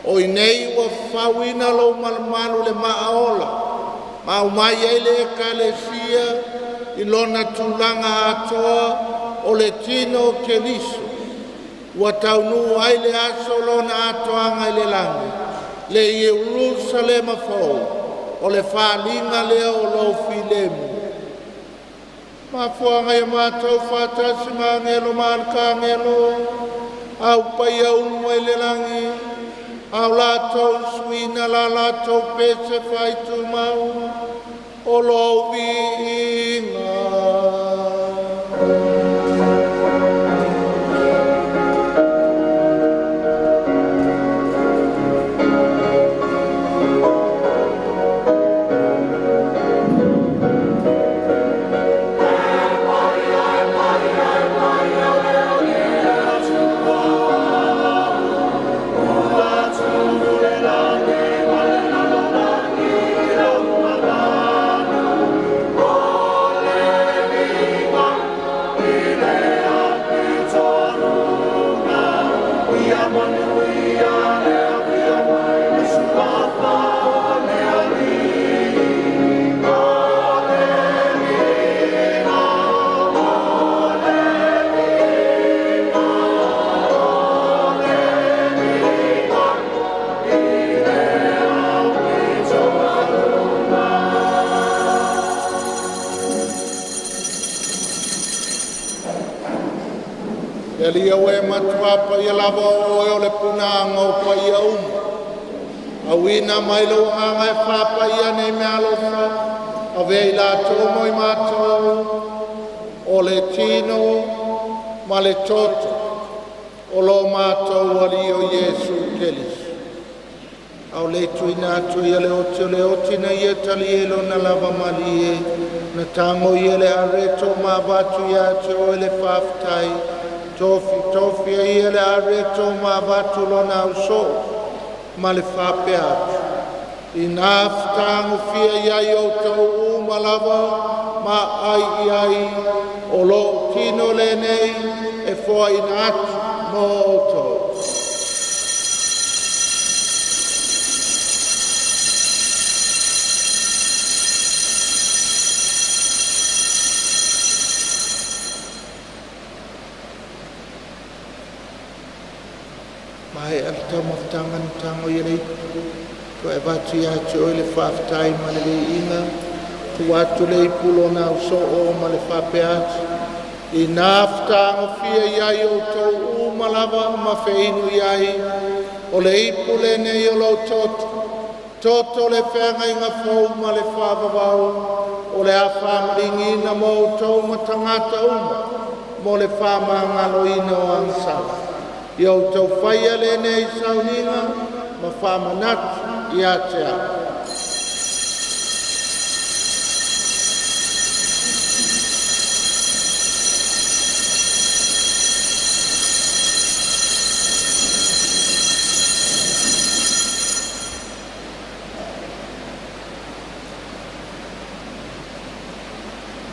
O i nei ua whawina lau malumalu le maaola, mau mai e le ekalesia, i lona tūlanga atoa o le tino o Keliso. Ua taunu ai le aso lona atoanga i le langi, le Ierusalema fou, o le whalinga lea o lau filemu. Mafuanga ia mātou whatasi maangelo maalkangelo, au pai au mai le langi, au lātou suina la lātou pese whaitu mau, o lou viinga. Elia we matua pa ia lava o e o le puna anga o pa ia uma. Au ina mai lo anga e wha pa ia nei mea alofa, a vei la tō i mātou, o le tino ma le toto, o lo mātou ali o Iesu Keliso. Au le tuina atu ia le oti o le oti na ia tali e lona lava mali e, na tango ia le areto ma vatu ia atu o le whaftai, tofi tofi ia le areto ma vatu lona au so, ma le whape atu. I nā whataango fia iai o tau uma lava, ma ai i ai, o lo tino le nei, e foa ina atu mō outou. Mai a le taumafataga na tago i le ipu, toe avatu ia te oe le faafetai ma le viiga, tuu atu le ipu lona ausoo ma le faapea atu, ina fetagofia i ai outou uma lava ma feinu i ai, o le ipu lenei o lou toto, toto le feagaiga fou ma le faavavau, o le a faamalieina mo outou ma tagata uma, mo le faamagaloina o agasala. Ia outou faia lenei sauniga ma faamanatu ia te au.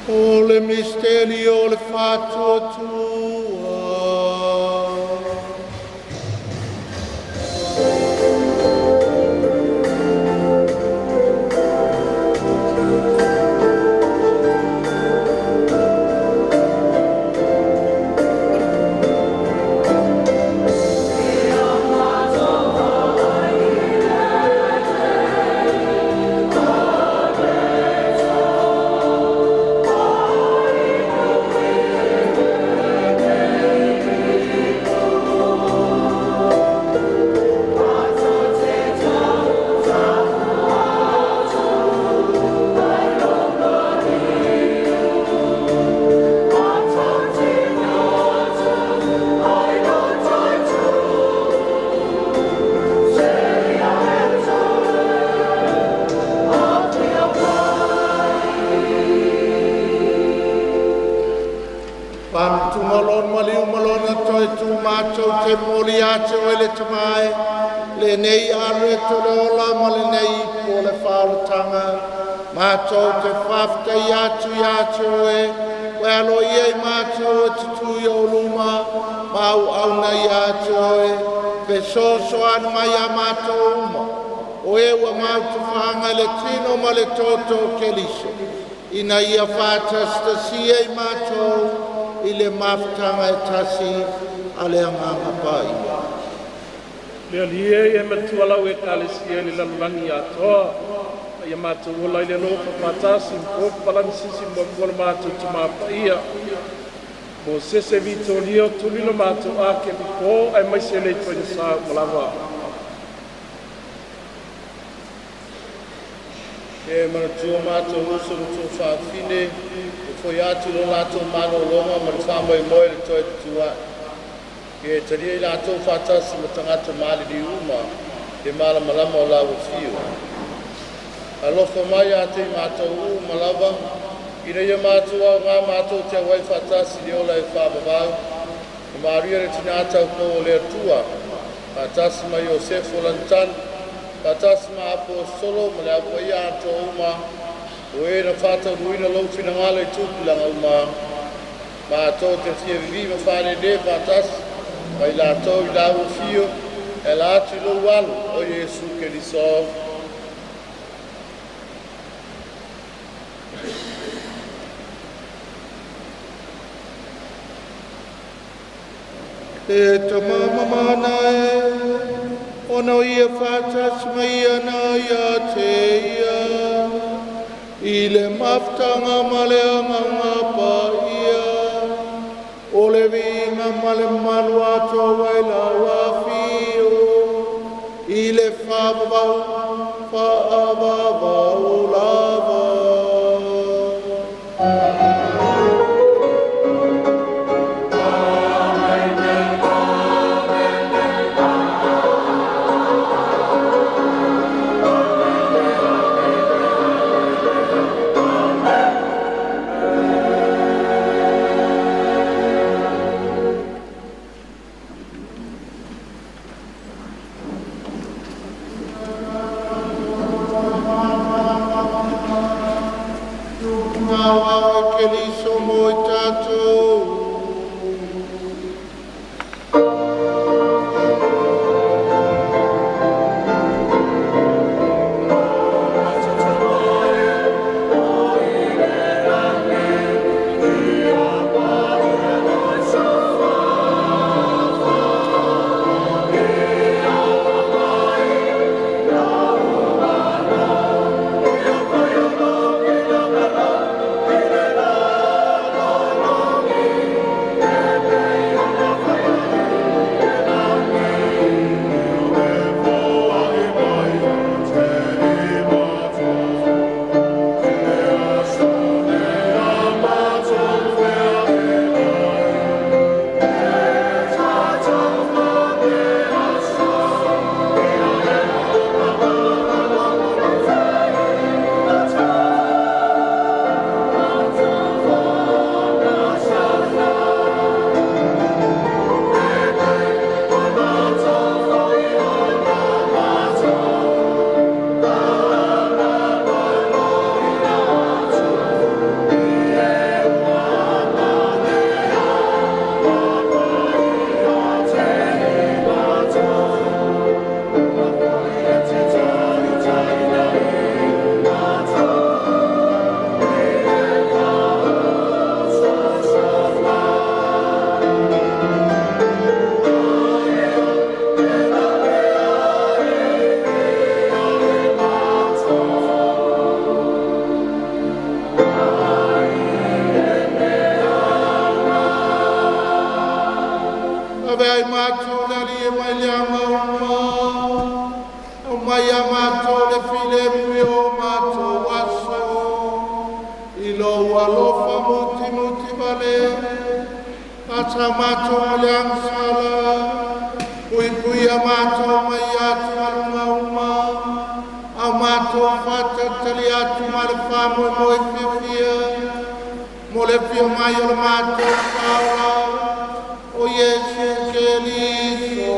O le misteri o le faatuatua. Faamatuma lona maliu ma lona toe tu mātou te momoli ia te oe le Tama e, lenei alueto le ola ma lenei ipu o le faaolataga. Mātou te faafetai atu ia te oe, ua aloaia i mātou e te tu i ou luma, ma auauna ia te oe, fesoasoani mai ia mātou uma, o e ua mautufaga i le tino ma le toto o Keriso, ina ia faatasitasia i mātou i le mafutaga e tasi a le Agaga Paia. Le Alii e matua lau ekalesia i le lalolagi atoa, ma ia matou ola i le alofa faatasi ma Pope Palanasisi muamua le matou Tamā Paia, Mosese Vitolio Tuli lo matou Akepipo aemaise le ituaiga sa uma lava. E manatua mātou uso ma tuafaafine, e foi atu lo latou malologa ma le faamoemoe le toe tutua'i. Ia e talia i latou faatasi ma tagata maliliu uma, le malamalama o lau afio. Alofa mai ia te i mātou uma lava, ina ia mātou aogā mātou te auai faatasi le ola e faavavau, ma Maria le tinā taupou o le Atua, faatasi ma Iosefo Lagitani, faatasi ma Aposetolo ma le aupaia atoa uma, o e na faataunuuina lou finagalo i tupulaga uma, mātou te fia vivi ma faalelē faatasi, ma i latou i lau afio, e ala atu i lou alo o Iesu Keriso. E tamamamana e, ona o ia faatasi mai ana ia te ia, i le mafutaga ma le Agaga Paia, o le viiga ma le mamalu atoa ai lau afio, i le faavavau faavavau lava. Keriso mo i tātou. Amen. Ia i matou le Alii e mai le aga uma, aumai ia matou le filemu i o matou aso, i lou alofa mutimuti vale, faasao matou mai le agasala, puipuia matou mai atugaluga uma, au matou faatalitali atu ma le faamoemoe fiafia, mo le afio mai o le matou Faaola, o Iesu Keriso.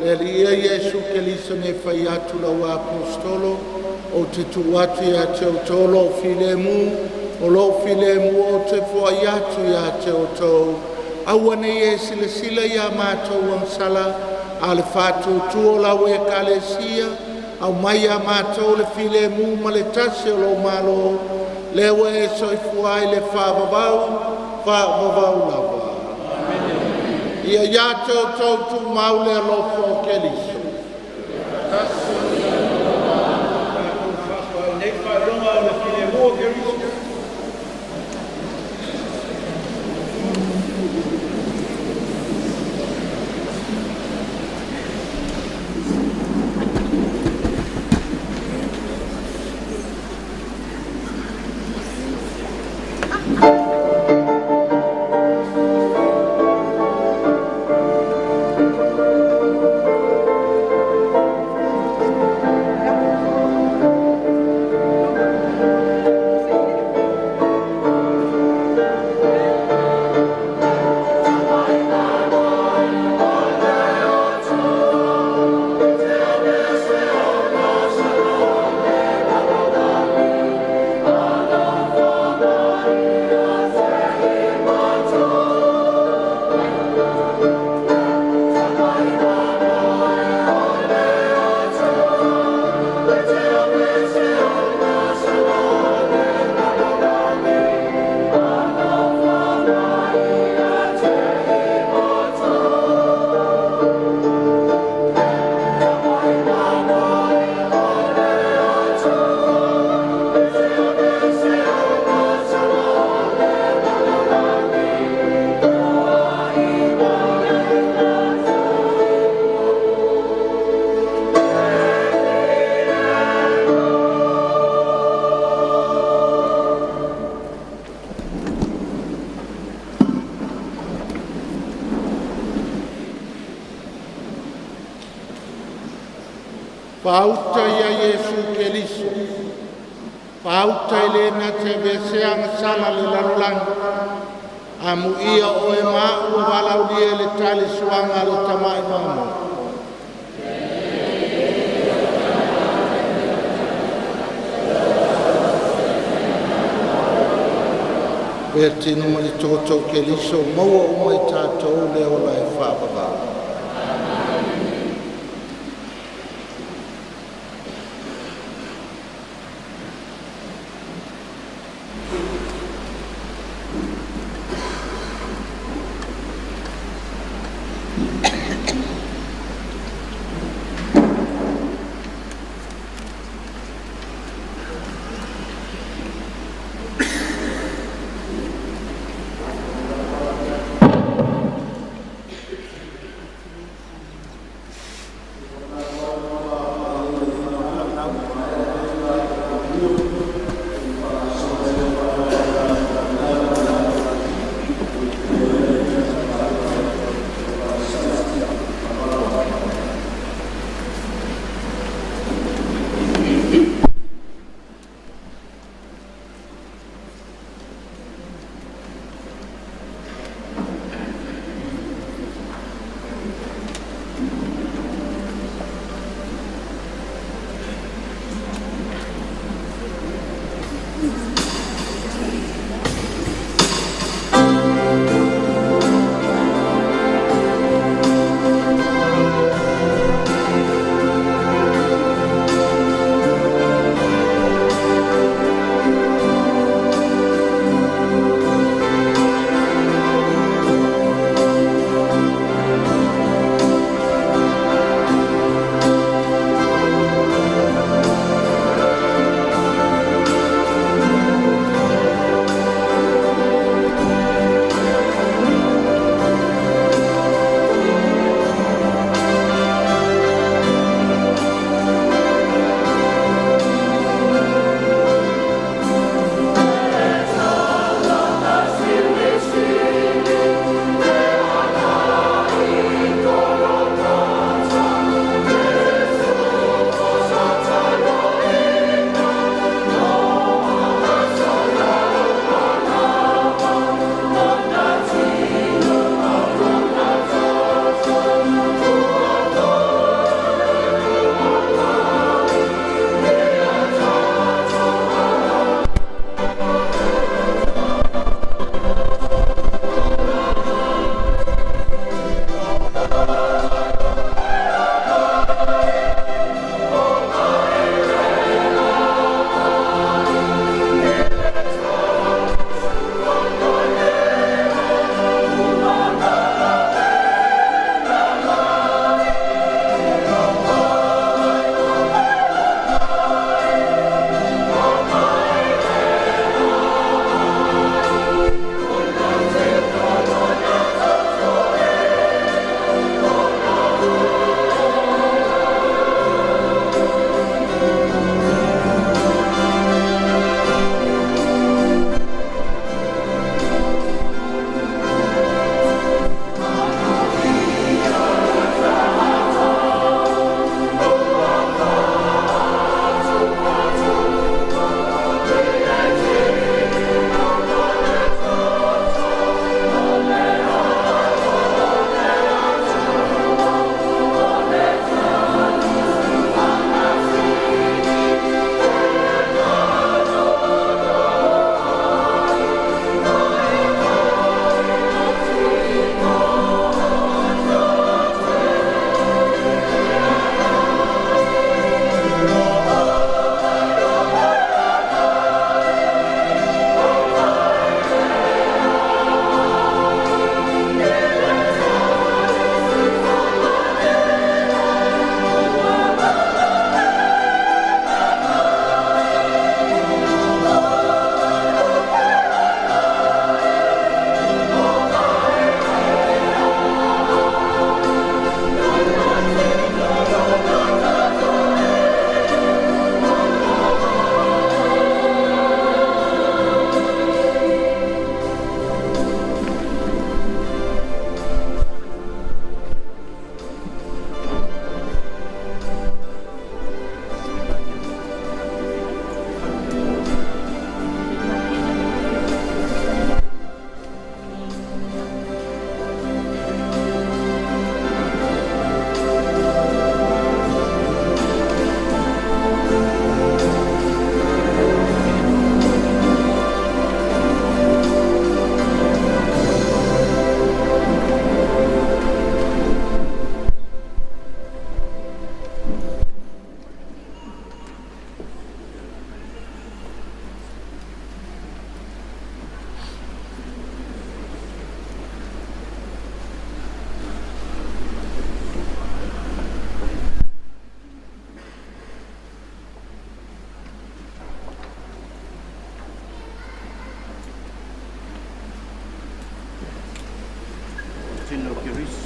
Le Alii ia Iesu Keriso nei fai atu lau apostolo, ou te tuu atu ia te outou lou filemu, o lou filemu ou te foai atu ia te outou. Aua nei e silasila ia matou agasala, a le faatuatua o lau Ekalesia, aumai ia matou le filemu ma le tasi o lou Malo, lea ua e soifua ai le faavavau, faavavau lava. Ia ia te outou tumau le alofa o Keriso. Nei faailoga o le filemu o Keriso. Faauta ia Iesu Keriso, faauta i le na te aveesea agasala le lalolagi, amuia oe ma au ua valaaulia i le tali suaga a le Tamai Mamoe. Avea le tino ma le toto o Keriso, maua uma i tatou le ola e faavavau.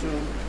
Keriso.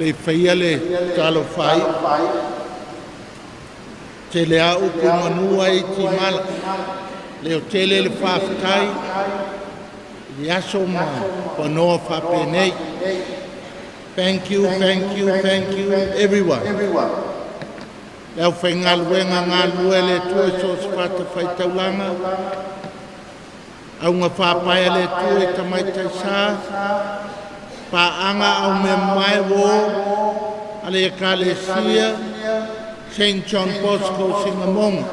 Le faia le talo fai. Tele a upu manua i timala. Le o tele le whawhitai. I aso ma wanoa whapenei. Thank you, thank you, thank you, everyone. Le au whaingaluenga ngā lue le tue so se whata whaitaulanga. Au ngā whāpaia le tue tamaitai sā. Pāanga au me mai wō. Ale e kalesia. St. John Bosco Singamonga.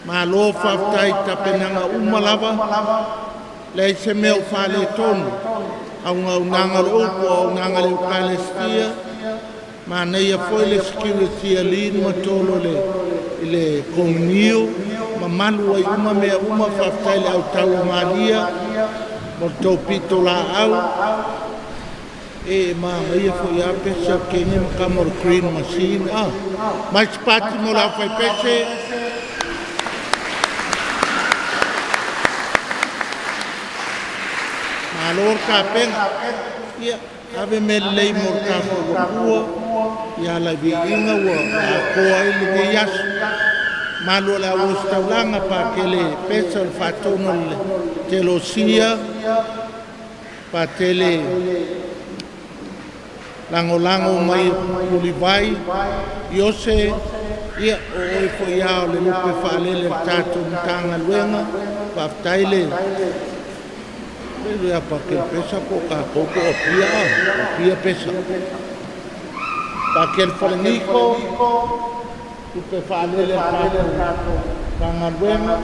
Ma lo whaftai tapenanga umalava. Le se meo whale tonu. Au ngā unanga le upu, au nganga le ukalestia. Ma nei a foi le security a lin ma tolo le i le kongnio. Ma malu ai uma mea uma whaftai le au tau malia. Mo tau pito la au. E ma ia foi a pesa ke ni ma le green machine. Ah, mai spati mo la fai pese. Malo ka penga. Ia, ave me lei mo ka fo ia la vi inga ua a koa i le nei aso. Malo le au taulanga pa ke le pesa o le whatono le telosia pa tele lango mai ulivai iose ia o oi fo ia o le lupe whaalele le tātou mtanga luenga whaftai le le apa ke pesa po ka koko o pia o pia pesa pa ke le whaleniko lupe whaalele le tātou mtanga luenga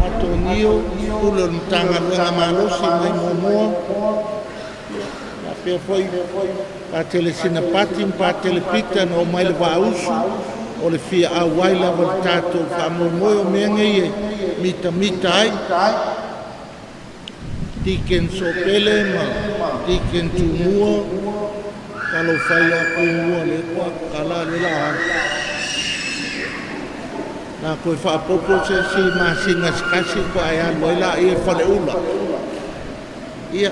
atonio ulo mtanga luenga malosi mai momoa pea foi pa tele sinapati pa tele pita no mai le vausu o le fia au ai lava le tātou whaamoemoe o mea ngei e mita mita ai Deacon Sopele ma Deacon Tumua kalo whai a kua le kua kala le la nā koe whaapopo se si masinga sikasi ko ai alu ai la ia whale ula ia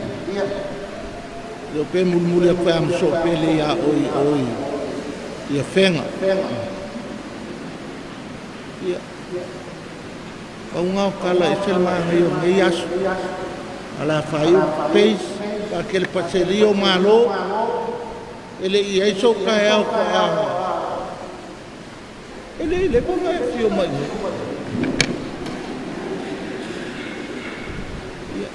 leo pe mulumuli a koe a masopele ia oi oi ia whenga ia paunga o kala e se maanga i o ngei aso ala whai u peis pa ke le paseli o malo ele i ai so ka au ko a ele i le ponga e fio mai ia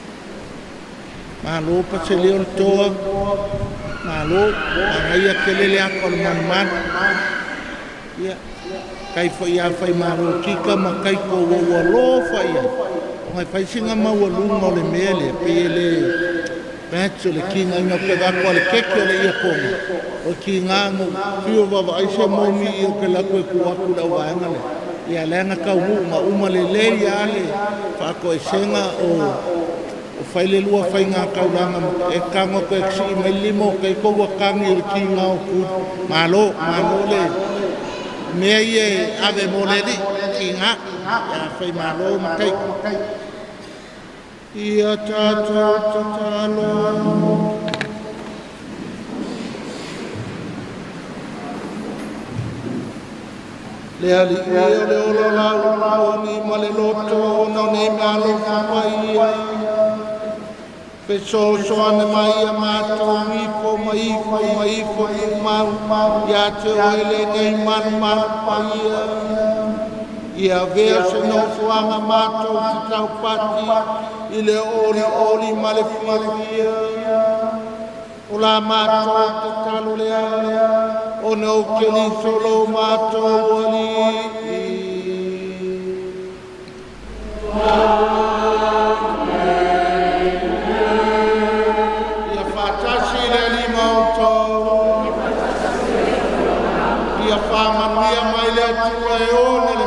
malo paseli o le toa malo angaia ke lele ako le manumanu ia kai fo ia whai malo kika ma kai ko ua lo whai ai o ngai whai singa maua lunga o le mea le pe le patch o le kinga inga pe wako le keke o le ia konga o kinga ngo whio wawa ai se momi i o ke lako e kuaku lau waenga le ia leanga kau ma uma le le ia le whako e senga o whai le lua whai ngā kaulanga e kanga ko e kisi mai limo kai ko ua kangi o le kinga o ku malo malo le mea ia e ave mo le li kinga ia whai malo matai ia tātou tatalo. Le ali e o le olo lau lau ni ma le loto ona o nei malo whapai. Feso so ane mai a mātou ifo mai ifo mai ifo i mau ia te oe le nei manu manu paia. Ia vea se nofoanga mātou te taupati i le oli oli ma le fiafia. O la mātou te talo lea o nau ke li solo mātou ali. Ia whātasi le lima o tau. Ia whāmanuia mai le atua e ona le